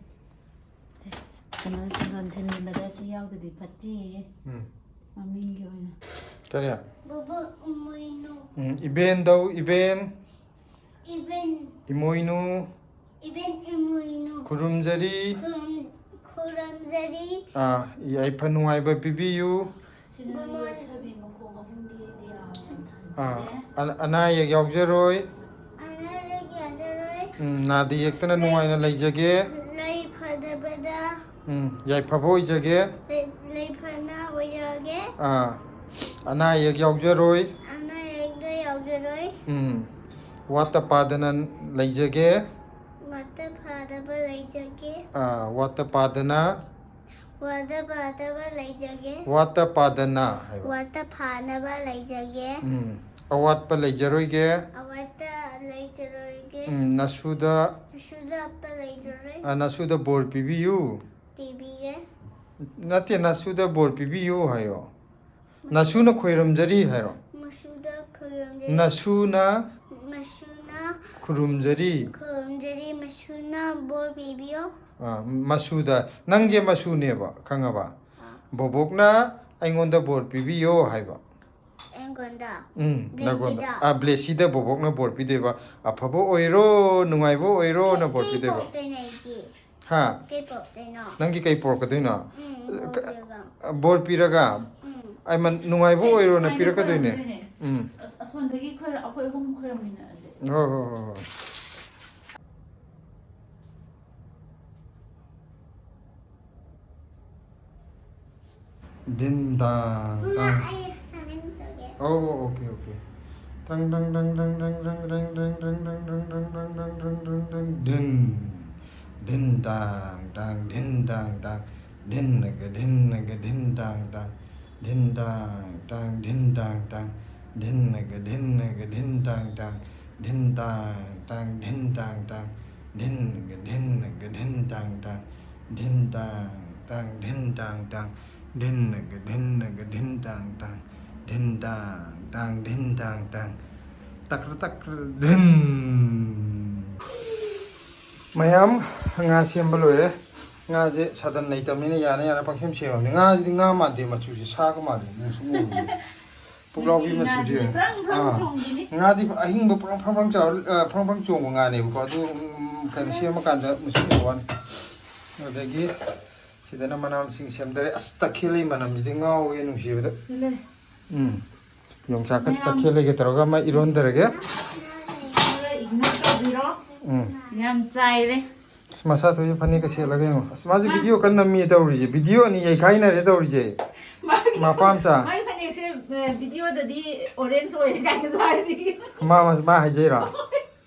ꯀꯩꯅꯣ, ꯆꯪꯒꯝ ꯊꯤꯟꯕꯗ ꯁꯤ ꯌꯥꯎꯗꯗꯤ ꯐꯠꯇꯦꯌꯦ꯫ ꯎꯝ꯫ ꯃꯃꯤꯡꯒꯤ ꯑꯣꯏꯅ꯫ ꯀꯔꯤ? ꯕꯨꯕꯨ ꯎꯃꯣꯏꯅꯨ꯫ ꯎꯝ, ꯏꯕꯦꯟꯗꯧ, ꯏꯕꯦꯟ꯫ ꯏꯕꯦꯟ꯫ ꯏꯃꯣꯏꯅꯨ꯫ ꯏꯕꯦꯟ ꯏꯃꯣꯏꯅꯨ꯫ ꯈꯨꯔꯨꯝꯖꯔꯤ꯫ ꯈꯨꯔꯨꯝ-, ꯈꯨꯔꯨꯝꯖꯔꯤ꯫ ꯑꯥ, ꯌꯥꯏꯐ ꯅꯨꯡꯉꯥꯏꯕ ꯄꯤꯕꯤꯌꯨ꯫ ꯁꯤꯅ ꯌꯣꯠꯁꯕꯤ ꯃꯈꯣꯡ ꯑꯍꯨꯝꯒꯤ ꯗꯤꯌꯥ ꯑꯣꯏꯅ ꯑꯥ, ꯊꯥꯟꯕꯤꯔꯦ꯫ ꯑ-, ꯑꯅꯥ ꯑꯌꯦꯛ ꯌꯥꯎꯖꯔꯣꯏ꯫ ꯑꯅꯥ ꯑꯌꯦꯛ ꯌꯥꯖꯔꯣꯏ꯫ ꯎꯝ, ꯅꯥꯗ ꯌꯦꯛꯇꯅ ꯅꯨꯡꯉꯥꯏꯅ ꯂꯩꯖꯒꯦ꯫ ꯂꯩ ꯐꯗꯕꯗ ꯎꯝ, ꯌꯥꯏꯐꯕ ꯑꯣꯏꯖꯒꯦ꯫ ꯂꯩ-, ꯂꯩꯐꯅ ꯑꯣꯏꯖꯒꯦ꯫ ꯑꯥ, ꯑꯅꯥ ꯑꯌꯦꯛ ꯌꯥꯎꯖꯔꯣꯏ꯫ ꯑꯅꯥ ꯑꯌꯦꯛꯇ ꯌꯥꯎꯖꯔꯣꯏ꯫ ꯎꯝ, ꯋꯥꯠꯇ ꯄꯥꯗꯅ ꯂꯩꯖꯒꯦ꯫ ꯃꯇ ꯐꯗꯕ ꯂꯩꯖꯒꯦ꯫ ꯑꯥ, ꯋꯥꯠꯇ ꯄꯥꯗꯅ꯫ ꯋꯥꯗ ꯐꯗꯕ ꯂꯩꯖꯒꯦ꯫ ꯋꯥꯠꯇ ꯄꯥꯗꯅ ꯍꯥꯏꯕ꯫ ꯋꯥꯇ ꯐꯥꯅꯕ ꯂꯩꯖꯒꯦ꯫ ꯎꯝ, ꯑꯋꯥꯠꯄ ꯂꯩꯖꯔꯣꯏꯒꯦ꯫ ꯑꯋꯥꯠꯇ ꯂꯩꯖꯔꯣꯏꯒꯦ꯫ ꯎꯝ, ꯅꯁꯨꯗ꯫ ꯅꯁꯨꯗ ꯑꯞꯇ ꯂꯩꯖꯔꯣꯏ꯫ ꯑ, ꯅꯁꯨꯗ ꯕꯣꯔ ꯄꯤꯕꯤꯌꯨ꯫ ꯄꯤꯕꯤꯒꯦ꯫ ꯅꯠꯇꯦ, ꯅꯁꯨꯗ ꯕꯣꯔ ꯄꯤꯕꯤꯌꯨ ꯍꯥꯏꯌꯣ꯫ ꯅꯁꯨꯅ ꯈꯣꯏꯔꯝꯖꯔꯤ ꯍꯥꯏꯔꯣ꯫ ꯃꯁꯨꯗ ꯈꯣꯏꯔꯝꯖꯔꯤ꯫ ꯅꯁꯨꯅ ꯃꯁꯨꯅ ꯈꯨꯔꯨꯝꯖꯔꯤ꯫ ꯈꯣꯏꯔꯝꯖꯔꯤ꯫ ꯃꯁꯨꯅ ꯕꯣꯔ ꯄꯤꯕꯤꯌꯣ꯫ ꯑ, ꯃꯁꯨꯗ꯫ ꯅꯪꯁꯦ ꯃꯁꯨꯅꯦꯕ, ꯈꯪꯉꯕ? ꯕꯣꯕꯣꯛꯅ ꯑꯩꯉꯣꯟꯗ ꯕꯣꯔ ꯄꯤꯕꯤꯌꯣ ꯍꯥꯏꯕ꯫ ꯑꯩꯉꯣꯟꯗ꯫ ꯎꯝ, ꯅꯪꯉꯣꯟꯗ꯫ ꯕ꯭ꯂꯦꯁꯤꯗ꯫ ꯑ, ꯕ꯭ꯂꯦꯁꯤꯗ ꯕꯣꯕꯣꯛꯅ ꯕꯣꯔ ꯄꯤꯗꯣꯏꯕ꯫ ꯑꯐꯕ ꯑꯣꯏꯔꯣ, ꯅꯨꯡꯉꯥꯏꯕ ꯑꯣꯏꯔꯣꯅ ꯕꯣꯔ ꯀꯩ ꯄꯤꯗꯣꯏꯕ꯫ ꯄꯣꯛꯇꯣꯏꯅꯣ ꯑꯩꯒꯤ? ꯍꯥ? ꯀꯩ ꯄꯣꯛꯇꯣꯏꯅꯣ? ꯅꯪꯒꯤ ꯀꯩ ꯄꯣꯔꯛꯀꯗꯣꯏꯅꯣ? ꯎꯝ, ꯕꯣꯔ ꯄꯤꯔꯒ꯫ ꯑ, ꯕꯣꯔ ꯄꯤꯔꯒ꯫ ꯎꯝ꯫ ꯑꯩ ꯃꯟ-, ꯅꯨꯡꯉꯥꯏꯕ ꯑꯣꯏꯔꯣꯅ ꯁꯨꯃꯥꯏꯅ ꯄꯤꯔꯛꯀꯗꯣꯏꯅꯦ꯫ ꯈꯣꯏꯔꯝꯗꯣꯏꯅꯦ꯫ ꯎꯝ꯫ ꯑꯁ-, ꯑꯁꯣꯝꯗꯒꯤ ꯈꯣꯏꯔ-, ꯑꯩꯈꯣꯏ ꯑꯍꯨꯝ ꯈꯣꯏꯔꯝꯃꯤꯟꯅꯔꯁꯦ꯫ ꯍꯣꯏ, ꯍꯣꯏ, ꯍꯣꯏ, ꯍꯣꯏ꯫ ꯗꯤꯟ ꯗꯥꯡ ꯏꯃꯥ, ꯗꯥꯡ꯫ ꯑꯩ ꯁꯥꯃꯟ ꯇꯧꯒꯦ꯫ ꯑꯣ, ꯑꯣꯀꯦ, ꯑꯣꯀꯦ꯫ ꯇ꯭ꯔꯪ, ꯇ꯭ꯔꯪ, ꯇ꯭ꯔꯪ, ꯇ꯭ꯔꯪ, ꯗꯤꯟ꯫ ꯗꯤꯟ ꯗꯥꯡ ꯗꯥꯡ, ꯗꯤꯟ ꯗꯥꯡ ꯗꯥꯡ꯫ ꯙꯤꯟꯅꯒ ꯙꯤꯟꯅꯒ ꯙꯤꯟ ꯗꯥꯡ ꯗꯥꯡ꯫ ꯙꯤꯟ ꯗꯥꯡ ꯇꯥꯡ ꯙꯤꯟ ꯗꯥꯡ ꯇꯥꯡ꯫ ꯙꯤꯟꯅꯒ ꯙꯤꯟꯅꯒ ꯙꯤꯟ ꯗꯥꯡ ꯇꯥꯡ꯫ ꯙꯤꯟ ꯗꯥꯡ ꯇꯥꯡ ꯙꯤꯟ ꯗꯥꯡ ꯇꯥꯡ꯫ ꯙꯤꯟꯅꯒ ꯙꯤꯟꯅꯒ ꯙꯤꯟ ꯗꯥꯡ ꯇꯥꯡ꯫ ꯙꯤꯟ ꯗꯥꯡ ꯇꯥꯡ ꯙꯤꯟ ꯗꯥꯡ ꯇꯥꯡ꯫ ꯙꯤꯟꯅꯒ ꯙꯤꯟꯅꯒ ꯙꯤꯟ ꯗꯥꯡ ꯇꯥꯡ꯫ ꯙꯤꯟ ꯗꯥꯡ ꯇꯥꯡ ꯙꯤꯟ ꯗꯥꯡ ꯇꯥꯡ꯫ ꯇꯛꯔ ꯇꯛꯔ ꯙꯤꯟ꯫ ꯃꯌꯥꯝ, ꯉꯥ ꯁꯦꯝꯕ ꯂꯣꯏꯔꯦ꯫ ꯉꯥꯁꯦ ꯁꯥꯗꯟ ꯂꯩꯇꯕꯅꯤꯅ ꯌꯥꯅ ꯌꯥꯅ ꯄꯪꯁꯦꯝ ꯁꯦꯝꯃꯕꯅꯤ꯫ ꯉꯥꯁꯤꯗꯤ ꯉꯥ ꯃꯥꯟꯗꯦ, ꯃꯆꯨꯁꯦ ꯁꯥꯒ ꯃꯥꯜꯂꯦ꯫ ꯅꯪ ꯁꯨꯝ ꯎꯕꯗ ꯄꯨꯛꯂꯥꯎꯕꯤ ꯃꯆꯨꯁꯦ꯫ ꯉꯥꯁꯤꯗꯤ ꯄ꯭ꯔꯪ ꯄ꯭ꯔꯪ ꯑꯥ꯫ ꯆꯣꯡꯕꯤꯅꯤ꯫ ꯉꯥꯗꯤ ꯑꯍꯤꯡꯕ ꯄ꯭ꯔꯪ ꯄ꯭ꯔꯪ ꯄ꯭ꯔꯪ ꯆꯥꯎꯔ-, ꯑ, ꯄ꯭ꯔꯪ ꯄ꯭ꯔꯪ ꯆꯣꯡꯕ ꯉꯥꯅꯦꯕꯀꯣ꯫ ꯑꯗꯨ, ꯎꯝ, ꯀꯩꯅꯣ ꯁꯦꯝꯃꯀꯥꯟꯗ ꯃꯨꯁꯨꯛ ꯃꯨꯕ ꯋꯥꯅꯤ꯫ ꯑꯗꯒꯤ ꯁꯤꯗꯅ ꯃꯅꯥ ꯃꯁꯤꯡ ꯁꯦꯝꯗꯔꯦ꯫ ꯑꯁ, ꯇꯈꯦꯜꯂꯩ ꯃꯅꯝꯁꯤꯗꯤ ꯉꯥꯎꯋꯦ ꯅꯨꯡꯁꯤꯕꯗ꯫ ꯁꯤꯗ ꯂꯩ꯫ ꯎꯝ꯫ ꯌꯣꯡꯆꯥꯛꯀ ꯃꯌꯥꯝ꯫ ꯇꯈꯦꯜꯂꯩꯒ ꯇꯧꯔꯒ ꯑꯃ ꯏꯔꯣꯟꯗꯔꯒꯦ꯫ ꯈꯔ ignore ꯇꯧꯕꯤꯔꯣ꯫ ꯎꯝ꯫ ꯌꯥꯝ ꯆꯥꯏꯔꯦ꯫ ꯑꯁ, ꯃꯁꯥ ꯊꯣꯛꯏ ꯐꯅꯦꯛꯀ ꯁꯦꯠꯂꯒ ꯌꯦꯡꯉꯣ꯫ ꯑꯁ, ꯃꯥꯁꯦ ꯃꯥ video ꯀꯟꯅ ꯅꯝꯃꯤ ꯇꯧꯔꯤꯁꯦ꯫ Video ꯑꯅꯤ ꯌꯩꯈꯥꯏꯅꯔꯦ ꯇꯧꯔꯤꯁꯦ꯫ ꯃꯥꯒꯤ ꯃꯄꯥ ꯃꯆꯥ꯫ ꯃꯥꯒꯤ ꯐꯅꯦꯛꯁꯦ, ꯑ, videoꯗꯗꯤ orange ꯑꯣꯏꯔꯦ ꯀꯥꯏꯅꯁꯨ ꯍꯥꯏꯔꯤ꯫ ꯃꯥ, ꯃꯥ, ꯃꯥ ꯍꯥꯏꯖꯩꯔꯣ?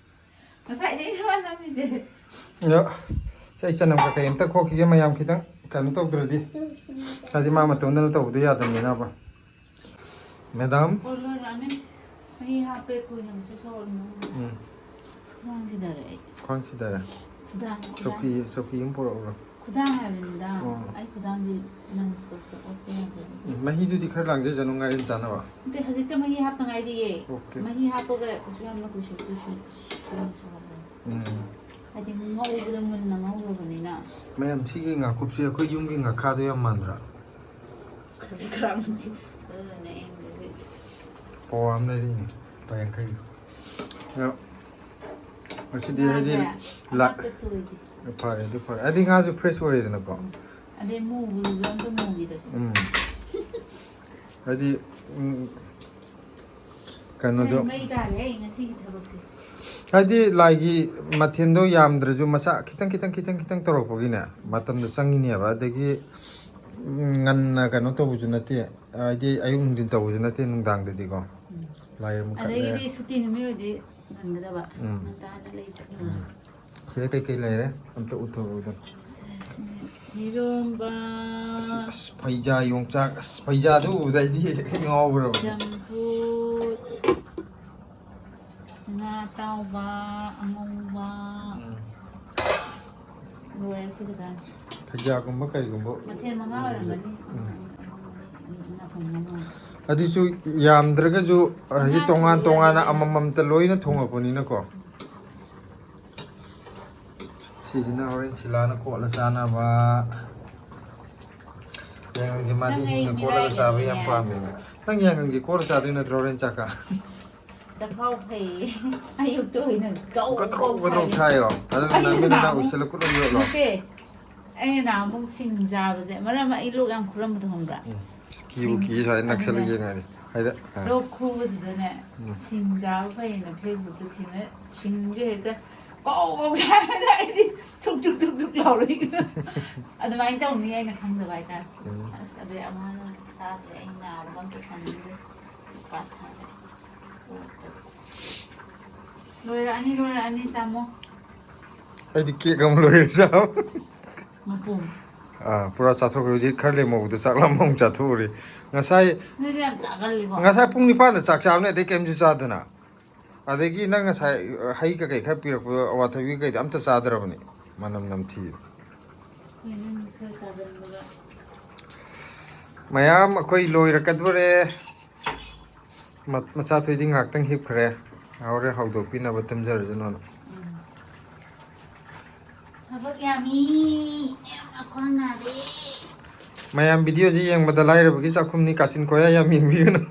ꯉꯁꯥꯏꯗꯩ ꯃꯥ ꯅꯝꯃꯤꯁꯦ꯫ ꯑꯗꯣ, ꯁꯤ ꯑꯩ ꯆꯅꯝ ꯀꯩꯀꯩ ꯑꯝꯇ ꯈꯣꯛꯈꯤꯒꯦ ꯃꯌꯥꯝ, ꯈꯤꯇꯪ ꯀꯩꯅꯣ ꯇꯧꯗ꯭ꯔꯗꯤ꯫ ꯍꯥꯏꯗꯤ ꯃꯥ ꯃꯇꯣꯝꯗꯅ ꯇꯧꯕꯗꯣ ꯌꯥꯗꯕꯅꯤꯅꯕ꯫ Madam꯫ ꯍꯣꯏ, ꯂꯣꯏꯔꯛꯑꯅꯤ꯫ ꯃꯍꯤ ꯍꯥꯞꯄꯦ, ꯀꯨꯏꯅ ꯑꯃꯨꯛꯁꯨ ꯁꯧꯍꯜꯂꯨ꯫ ꯎꯝ꯫ ꯑꯁ, ꯈ꯭ꯋꯥꯡ ꯁꯤꯗꯔꯦ ꯑꯩ꯫ ꯈ꯭ꯋꯥꯡ ꯁꯤꯗꯔꯦ꯫ ꯈꯨꯗꯥꯡ, ꯈꯨꯗꯥꯡ꯫ ꯆꯧꯀꯤ, ꯆꯧꯀꯤ ꯑꯃ ꯄꯨꯔꯛꯎꯔꯣ? ꯈꯨꯗꯥꯡ ꯍꯥꯏꯕꯅꯤꯗ꯫ ꯑꯣ꯫ ꯑꯩ ꯈꯨꯗꯥꯡꯗꯤ non-stopꯇ ꯑꯣꯠꯄ ꯌꯥꯗꯦꯕ꯫ ꯎꯝ, ꯃꯍꯤꯗꯨꯗꯤ ꯈꯔ ꯂꯥꯡꯖꯁꯅꯨ ꯉꯥꯔꯦꯟ ꯆꯥꯅꯕ꯫ ꯅꯠꯇꯦ, ꯍꯧꯖꯤꯛꯇ ꯃꯍꯤ ꯍꯥꯞꯇ ꯉꯥꯏꯔꯤꯌꯦ꯫ Okay꯫ ꯃꯍꯤ ꯍꯥꯞꯄꯒ ꯀꯩꯁꯨ ꯌꯥꯝꯅ ꯀꯨꯏꯁꯨ, ꯀꯨꯏꯁꯨ, ꯀꯨꯏꯅ ꯁꯧꯍꯜꯂꯣꯏ꯫ ꯎꯝ꯫ ꯍꯥꯏꯗꯤ ꯉꯧꯕꯗ ꯃꯨꯟꯅ ꯉꯧꯈ꯭ꯔꯕꯅꯤꯅ꯫ ꯃꯌꯥꯝ, ꯁꯤꯒꯤ ꯉꯥꯀꯨꯞꯁꯦ ꯑꯩꯈꯣꯏ ꯌꯨꯝꯒꯤ ꯉꯥꯈꯥꯗꯣ ꯌꯥꯝ ꯃꯥꯟꯗ꯭ꯔꯥ? ꯈꯖꯤꯛ ꯈꯔꯥꯛ ꯅꯠꯇꯦ꯫ ꯑꯗꯨꯅꯅꯦ ꯑꯩꯅ ꯂꯩꯔꯛꯏꯗꯣ꯫ ꯄꯋꯥ ꯑꯃ ꯂꯩꯔꯛꯏꯅꯦ, ꯂꯨꯄꯥ ꯌꯥꯡꯈꯩꯒꯤ꯫ ꯑꯗꯣ ꯉꯁꯤꯗꯤ ꯍꯥꯏꯗꯤ ꯉꯥꯁꯦ ꯂꯥ-, ꯑꯃꯠꯇ ꯇꯣꯏꯗꯦ꯫ ꯐꯔꯦ, ꯑꯗꯨ ꯐꯔꯦ꯫ ꯍꯥꯏꯗꯤ ꯉꯥꯁꯨ fresh ꯑꯣꯏꯔꯦꯗꯅꯀꯣ꯫ ꯎꯝ꯫ ꯑꯗꯩ ꯃꯨꯕꯗꯨꯁꯨ ꯑꯝꯇ ꯃꯨꯈꯤꯗ꯭ꯔꯦ꯫ ꯎꯝ꯫ ꯍꯥꯏꯗꯤ, ꯎꯝ, ꯀꯩꯅꯣꯗꯣ꯫ ꯃꯩ, ꯃꯩ ꯇꯥꯔꯦ ꯑꯩ ꯉꯁꯤꯒꯤ ꯊꯕꯛꯁꯦ꯫ ꯍꯥꯏꯗꯤ ꯂꯥꯏꯒꯤ ꯃꯊꯦꯜꯗꯣ ꯌꯥꯝꯗ꯭ꯔꯁꯨ ꯃꯆꯥ ꯈꯤꯇꯪ, ꯈꯤꯇꯪ, ꯈꯤꯇꯪ, ꯈꯤꯇꯪ ꯇꯧꯔꯛꯄꯒꯤꯅꯦ, ꯃꯇꯝꯗꯣ ꯆꯪꯉꯤꯅꯦꯕ꯫ ꯑꯗꯒꯤ, ꯎꯝ, ꯉꯟꯅ ꯀꯩꯅꯣ ꯇꯧꯕꯁꯨ ꯅꯠꯇꯦ, ꯍꯥꯏꯗꯤ ꯑꯌꯨꯛ ꯅꯨꯡꯊꯤꯟ ꯇꯧꯕꯁꯨ ꯅꯠꯇꯦ, ꯅꯨꯡꯗꯥꯡꯗꯗꯤꯀꯣ꯫ ꯎꯝ꯫ ꯂꯥꯏ ꯑꯃꯨꯛ ꯀꯠꯂꯦ꯫ ꯑꯗꯒꯤꯗꯤ ꯁꯨꯇꯤ ꯅꯨꯃꯤꯠ ꯑꯣꯏꯗꯤ ꯅꯪꯒꯗꯕ꯫ ꯎꯝ꯫ ꯉꯟꯇꯥꯅ ꯂꯩ ꯆꯠꯂꯨꯔꯒ꯫ ꯎꯝ꯫ ꯁꯤꯗ ꯀꯩꯀꯩ ꯂꯩꯔꯦ? ꯑꯝꯇ ꯎꯠꯊꯣꯔꯛꯎꯗꯅ꯫ ꯁꯤꯅ ꯏꯔꯣꯝꯕ꯫ ꯑꯁ, ꯑꯁ, ꯐꯩꯖꯥ ꯌꯣꯡꯆꯥꯛ, ꯑꯁ, ꯐꯩꯖꯥꯗꯨ ꯎꯕꯗ ꯑꯩꯗꯤ ꯉꯥꯎꯈ꯭ꯔꯕꯅꯦ꯫ ꯆꯝꯐꯨꯠ꯫ ꯉꯥ ꯑꯇꯥꯎꯕ, ꯑꯉꯧꯕ꯫ ꯎꯝ꯫ ꯂꯣꯏꯔꯦ ꯁꯤ ꯈꯛꯇꯅꯤ꯫ ꯐꯩꯖꯥꯒꯨꯝꯕ ꯀꯔꯤꯒꯨꯝꯕ ꯃꯊꯦꯜ ꯃꯉꯥ ꯎꯕꯁꯦ꯫ ꯑꯣꯏꯔꯝꯒꯅꯤ꯫ ꯎꯝ꯫ ꯎꯝ, ꯎꯝ, ꯎꯝ, ꯎꯝ꯫ ꯑꯗꯨꯁꯨ ꯌꯥꯝꯗ꯭ꯔꯒꯁꯨ ꯍꯥꯏꯗꯤ ꯉꯥꯁꯨ ꯇꯣꯉꯥꯟ ꯇꯣꯉꯥꯟꯅ ꯌꯥꯝꯃꯦ꯫ ꯑꯃꯃꯝꯇ ꯂꯣꯏꯅ ꯊꯣꯡꯉꯛꯄꯅꯤꯅꯀꯣ꯫ ꯁꯤꯁꯤꯅ ꯍꯣꯔꯦꯟ ꯁꯤꯂꯥꯅ ꯀꯣꯠꯂ ꯆꯥꯅꯕ꯫ ꯌꯥꯏꯉꯪꯁꯦ ꯃꯥꯗꯤ ꯅꯪ ꯑꯩ ꯍꯤꯡꯅ ꯀꯣꯠꯂꯒ ꯆꯥꯕ ꯌꯥꯝ ꯃꯤꯔꯥꯏꯕꯅꯤꯅꯦ꯫ ꯄꯥꯝꯃꯦꯕ꯫ ꯅꯪ ꯌꯥꯏꯉꯪꯁꯦ ꯀꯣꯠꯂ ꯆꯥꯗꯣꯏ ꯅꯠꯇ꯭ꯔꯣ ꯍꯣꯔꯦꯟ ꯆꯥꯛꯀ? ꯆꯈꯥꯎ ꯐꯩꯌꯦ꯫ ꯑꯌꯨꯛꯇ ꯑꯣꯏꯅ ꯒꯧ ꯒꯗ꯭ꯔꯧ ꯒꯧ ꯒꯗ꯭ꯔꯧ ꯁꯥꯏꯌꯦ꯫ ꯁꯥꯏꯌꯣ꯫ ꯑꯗꯨꯒ ꯑꯩꯅ ꯅꯪ ꯃꯤꯠ ꯅꯅꯥꯎ ꯅꯍꯥꯟꯃꯨꯛ ꯎꯏꯁꯤꯜꯂ ꯀꯨꯠꯂ ꯌꯣꯠꯂꯣ꯫ ꯅꯠꯇꯦ꯫ ꯑꯩꯅ ꯅꯍꯥꯟꯃꯨꯛ ꯁꯤꯡ ꯆꯥꯕꯁꯦ, ꯃꯔꯛ ꯑꯃ ꯑꯩ ꯂꯣꯛ ꯌꯥꯝ ꯈꯨꯔꯝꯕꯗꯣ ꯈꯪꯕ꯭ꯔꯥ? ꯎꯝ꯫ ꯀꯤꯕꯨ ꯁꯤꯡ-, ꯀꯤ ꯁꯥꯏ, ꯅꯛꯁꯜꯂ ꯑꯗꯨꯅꯦ꯫ ꯌꯦꯡꯉꯗꯤ꯫ ꯍꯥꯏꯗ, ꯑꯥ꯫ ꯂꯣꯛ ꯈꯨꯕꯗꯨꯗꯅꯦ, ꯎꯝ꯫ ꯁꯤꯡ ꯆꯥꯕ ꯐꯩꯌꯦꯅ Facebook-ꯇ ꯊꯦꯡꯅ, ꯁꯤꯡꯁꯦ ꯍꯦꯛꯇ ꯀꯧ ꯀꯧ ꯆꯥꯏꯕꯗ ꯑꯩꯗꯤ ꯊꯨꯛ ꯊꯨꯛ ꯊꯨꯛ ꯊꯨꯛ ꯂꯥꯎꯔꯛꯏ꯫ ꯑꯗꯨꯃꯥꯏꯅ ꯇꯧꯅꯤ ꯑꯩꯅ ꯈꯪꯗꯕ ꯍꯥꯏꯇꯥꯔꯦ꯫ ꯎꯝ꯫ ꯑꯁ, ꯑꯗꯩ ꯑꯃꯨꯛ ꯍꯟꯅ ꯆꯥꯗ꯭ꯔꯦ꯫ ꯑꯩ ꯅꯥꯕꯒ ꯑꯝꯇ ꯁꯥꯟꯅꯗ꯭ꯔꯦ꯫ ꯁꯤ ꯄꯥꯊꯔꯦ꯫ ꯂꯣꯏꯔꯛꯑꯅꯤ, ꯂꯣꯏꯔꯛꯑꯅꯤ, ꯇꯥꯃꯣ꯫ ꯑꯩꯗꯤ ꯀꯦꯛ ꯑꯃ ꯂꯣꯏꯔꯦ ꯆꯥꯕ꯫ ꯃꯄꯨꯝ꯫ ꯑꯥ, ꯄꯨꯔꯥ ꯆꯥꯊꯣꯛꯈ꯭ꯔꯦ꯫ ꯍꯧꯖꯤꯛ ꯈꯔ ꯂꯦꯝꯍꯧꯕꯗꯣ ꯆꯥꯛ ꯂꯥꯝꯕ ꯑꯃꯨꯛ ꯆꯥꯊꯣꯛꯎꯔꯦ꯫ ꯉꯁꯥꯏ, ꯅꯣꯏꯗꯤ ꯌꯥꯝ ꯆꯥꯒꯜꯂꯤꯀꯣ꯫ ꯉꯁꯥꯏ ꯄꯨꯡ ꯅꯤꯄꯥꯟꯗ ꯆꯥꯛ ꯆꯥꯕꯅꯦ, ꯑꯗꯩ ꯀꯩꯝꯁꯨ ꯆꯥꯗꯅ꯫ ꯑꯗꯒꯤ ꯅꯪ ꯉꯁꯥꯏ, ꯑ, ꯍꯩ ꯀꯩꯀꯩ ꯈꯔ ꯄꯤꯔꯛꯄꯗꯣ, ꯑꯋꯥꯊꯕꯤ ꯀꯩꯀꯩꯗꯤ ꯑꯝꯇ ꯆꯥꯗ꯭ꯔꯕꯅꯤ꯫ ꯃꯅꯝ ꯅꯝꯊꯤ꯫ ꯍꯣꯏ, ꯅꯪ ꯈꯔ ꯆꯥꯒꯟꯕꯒ꯫ ꯃꯌꯥꯝ ꯑꯩꯈꯣꯏ ꯂꯣꯏꯔꯛꯀꯗꯣꯔꯦ꯫ ꯃ-, ꯃꯆꯥꯊꯣꯏꯗꯤ ꯉꯥꯏꯍꯥꯛꯇꯪ ꯍꯤꯞꯈ꯭ꯔꯦ꯫ ꯍꯣꯔꯦꯟ ꯍꯧꯗꯣꯛꯄꯤꯅꯕ ꯇꯨꯝꯖꯔꯁꯅꯣꯅ꯫ ꯎꯝ꯫ ꯊꯕꯛ ꯌꯥꯝꯃꯤ꯫ ꯌꯥꯝꯅ ꯈ꯭ꯋꯥꯡ ꯅꯥꯔꯦ꯫ ꯃꯌꯥꯝ ꯚꯤꯗꯤꯑꯣꯁꯤ ꯌꯦꯡꯕꯗ ꯂꯥꯏꯔꯕꯒꯤ ꯆꯥꯛꯈꯨꯝꯅꯤ, ꯀꯥꯆꯤꯟ ꯀꯣꯌꯥ ꯌꯥꯝ ꯌꯦꯡꯕꯤꯒꯅꯨ꯫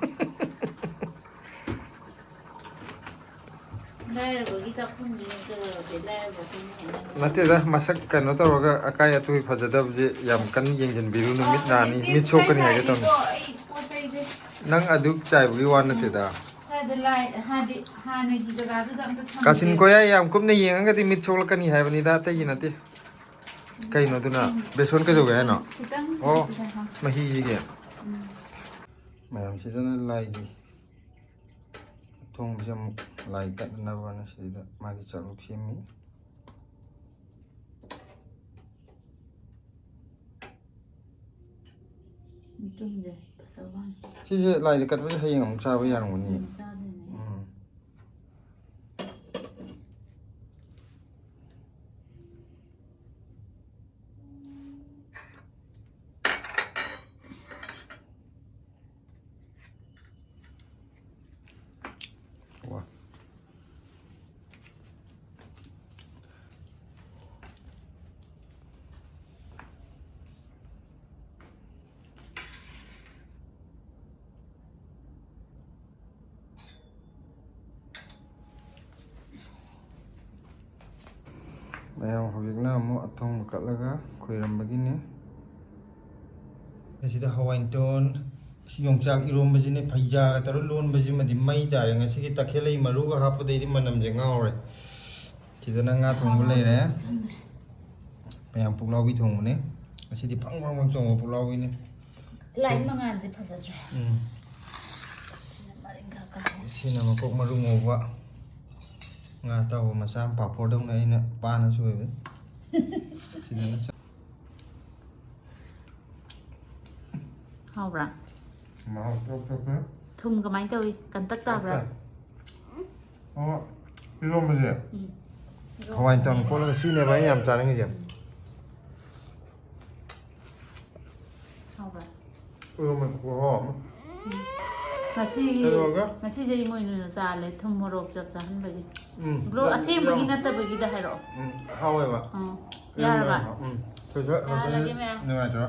ꯂꯥꯏꯔꯕꯒꯤ ꯆꯥꯛꯈꯨꯝꯗꯤ ꯀꯩꯗꯧꯔꯒꯦ? ꯂꯥꯏꯔꯕ ꯑꯩꯈꯣꯏꯅ ꯍꯦꯟꯅ ꯅꯨꯡꯉꯥꯏ꯫ ꯅꯠꯇꯦꯗ, ꯃꯁꯛ ꯀꯩꯅꯣ ꯇꯧꯔꯒ ꯑꯀꯥꯏ ꯑꯇꯣꯏ ꯐꯖꯗꯕꯁꯦ ꯌꯥꯝ ꯀꯟꯅ ꯌꯦꯡꯁꯤꯟꯕꯤꯔꯨꯅꯨ, ꯃꯤꯠ ꯅꯥꯅꯤ, ꯍꯧꯖꯤꯛꯇꯤ ꯃꯤꯠ ꯁꯣꯛꯀꯅꯤ ꯍꯥꯏꯒꯦ ꯇꯧꯅꯤ꯫ ꯄꯨꯡꯆꯥꯏ ꯆꯥꯏꯔꯤꯀꯣ, ꯑꯩ ꯄꯣꯠ ꯆꯩꯁꯦ꯫ ꯅꯪ ꯑꯗꯨ ꯆꯥꯏꯕꯒꯤ ꯋꯥ ꯅꯠꯇꯦꯗ꯫ ꯁ꯭ꯋꯥꯏꯗ ꯂꯥꯏ, ꯍꯥꯏꯗꯤ ꯍꯥꯟꯅꯒꯤ ꯖꯒꯥꯗꯨꯗ ꯑꯝꯇ ꯊꯝꯗꯦ꯫ ꯀꯥꯆꯤꯟ ꯀꯣꯌꯥ ꯌꯥꯝ ꯀꯨꯞꯅ ꯌꯦꯡꯉꯒꯗꯤ ꯃꯤꯠ ꯁꯣꯛꯂꯛꯀꯅꯤ ꯍꯥꯏꯕꯅꯤꯗ, ꯑꯇꯩꯒꯤ ꯅꯠꯇꯦ꯫ ꯀꯩꯅꯣ ꯑꯗꯨꯅ? ꯕꯦꯁꯣꯟ ꯀꯩꯗꯧꯒꯦ ꯍꯥꯏꯅꯣ? ꯈꯤꯇꯪ ꯑꯣ, ꯁꯤꯗ ꯍꯥꯞ-, ꯃꯍꯤꯁꯤꯒꯤ꯫ ꯎꯝ꯫ ꯃꯌꯥꯝꯁꯤꯗꯅ ꯂꯥꯏꯒꯤ ꯊꯣꯡꯕꯁꯦ ꯑꯃꯨꯛ ꯂꯥꯏ ꯀꯠꯅꯅꯕꯅ ꯁꯤꯗ ꯃꯥꯒꯤ ꯆꯥꯂꯨꯛ ꯁꯦꯝꯃꯤ꯫ ꯃꯇꯨꯝꯁꯦ ꯐꯖꯕ ꯋꯥꯅꯤ꯫ ꯁꯤꯁꯦ ꯂꯥꯏꯗ ꯀꯠꯄꯁꯦ ꯍꯌꯦꯡ ꯑꯃꯨꯛ ꯆꯥꯕ ꯌꯥꯔꯝꯒꯅꯤ꯫ ꯎꯝ, ꯆꯥꯗꯣꯏꯅꯦ꯫ ꯎꯝ꯫ ꯋꯥ꯫ ꯃꯌꯥꯝ ꯍꯧꯖꯤꯛꯅ ꯑꯃꯨꯛ ꯑꯊꯣꯡꯕ ꯀꯠꯂꯒ ꯈꯣꯏꯔꯝꯕꯒꯤꯅꯤ꯫ ꯑꯁꯤꯗ ꯍꯋꯥꯏ ꯇꯣꯟ, ꯁꯤ ꯌꯣꯡꯆꯥꯛ ꯏꯔꯣꯝꯕꯁꯤꯅꯦ, ꯐꯩꯖꯥꯒ ꯇꯧꯔ ꯂꯣꯟꯕꯁꯤꯃꯗꯤ ꯃꯩ ꯇꯥꯔꯦ꯫ ꯉꯁꯤꯒꯤ ꯇꯈꯦꯜꯂꯩ ꯃꯔꯨꯒ ꯍꯥꯞꯄꯗꯩꯗꯤ ꯃꯅꯝꯁꯦ ꯉꯥꯎꯔꯦ꯫ ꯁꯤꯗꯅ ꯉꯥ ꯊꯣꯡꯕ ꯂꯩꯔꯦ꯫ ꯃꯌꯥꯝ ꯄꯨꯛꯂꯥꯎꯕꯤ ꯊꯣꯡꯕꯅꯦ꯫ ꯉꯁꯤꯗꯤ ꯐꯪ ꯐꯪ ꯐꯪ ꯆꯣꯡꯕ ꯄꯨꯛꯂꯥꯎꯕꯤꯅꯦ꯫ ꯂꯥꯏ ꯃꯉꯥꯜꯁꯦ ꯐꯖꯗ꯭ꯔꯦ꯫ ꯎꯝ꯫ ꯁꯤꯅ ꯃꯔꯤꯡꯈꯥ ꯀꯥꯡꯍꯧ꯫ ꯁꯤꯅ ꯃꯀꯣꯛ ꯃꯔꯨ ꯉꯧꯕ꯫ ꯉꯥ ꯑꯇꯥꯎꯕ ꯃꯆꯥ ꯑꯃ, ꯄꯥꯐꯣꯔꯗꯧꯅ ꯑꯩꯅ ꯄꯥꯅ ꯁꯣꯏꯕꯅꯤ꯫ ꯁꯤꯗꯅ ꯆ- ꯍꯥꯎꯕ꯭ꯔꯥ? ꯃꯍꯥꯎ ꯇꯣꯛ ꯇꯣꯛꯈ꯭ꯔꯦ꯫ ꯊꯨꯝ ꯀꯃꯥꯏꯅ ꯇꯧꯏ? ꯀꯟꯇꯛ ꯇꯥꯕ꯭ꯔꯥ? ꯑꯣ, ꯏꯔꯣꯝꯕꯁꯦ ꯎꯝ꯫ ꯍꯋꯥꯏ ꯇꯣꯟ ꯀꯣꯠꯂꯒ ꯁꯤꯅꯦꯕ ꯑꯩꯅ ꯌꯥꯝ ꯆꯥꯅꯤꯡꯉꯤꯁꯦ꯫ ꯍꯥꯎꯕ꯭ꯔꯥ? ꯏꯔꯣꯝꯕ ꯈꯨꯍꯥꯎ ꯑꯃ꯫ ꯉꯁꯤꯒꯤ ꯀꯩꯗꯧꯔꯒ? ꯉꯁꯤꯁꯦ ꯏꯃꯣꯏꯅꯨꯅ ꯆꯥꯂꯦ ꯊꯨꯝ ꯃꯣꯔꯣꯛ ꯆꯞ ꯆꯥꯍꯟꯕꯒꯤ꯫ ꯎꯝ, ꯕ꯭ꯂꯣꯛ ꯌꯥꯝ, ꯑꯁꯦꯡꯕꯒꯤ ꯌꯥꯝ, ꯅꯠꯇꯕꯒꯤꯗ ꯍꯥꯏꯔꯛꯑꯣ꯫ ꯎꯝ, ꯍꯥꯎꯋꯦꯕ꯫ ꯑꯥ꯫ ꯏꯔꯣꯝꯕ ꯌꯥꯔꯕ? ꯌꯥꯝ ꯍꯥꯎ-, ꯎꯝ꯫ ꯊꯣꯏꯊꯣꯏ, ꯌꯥꯔꯒꯦ ꯃꯌꯥꯝ꯫ ꯅꯨꯡꯉꯥꯏꯇ꯭ꯔꯣ?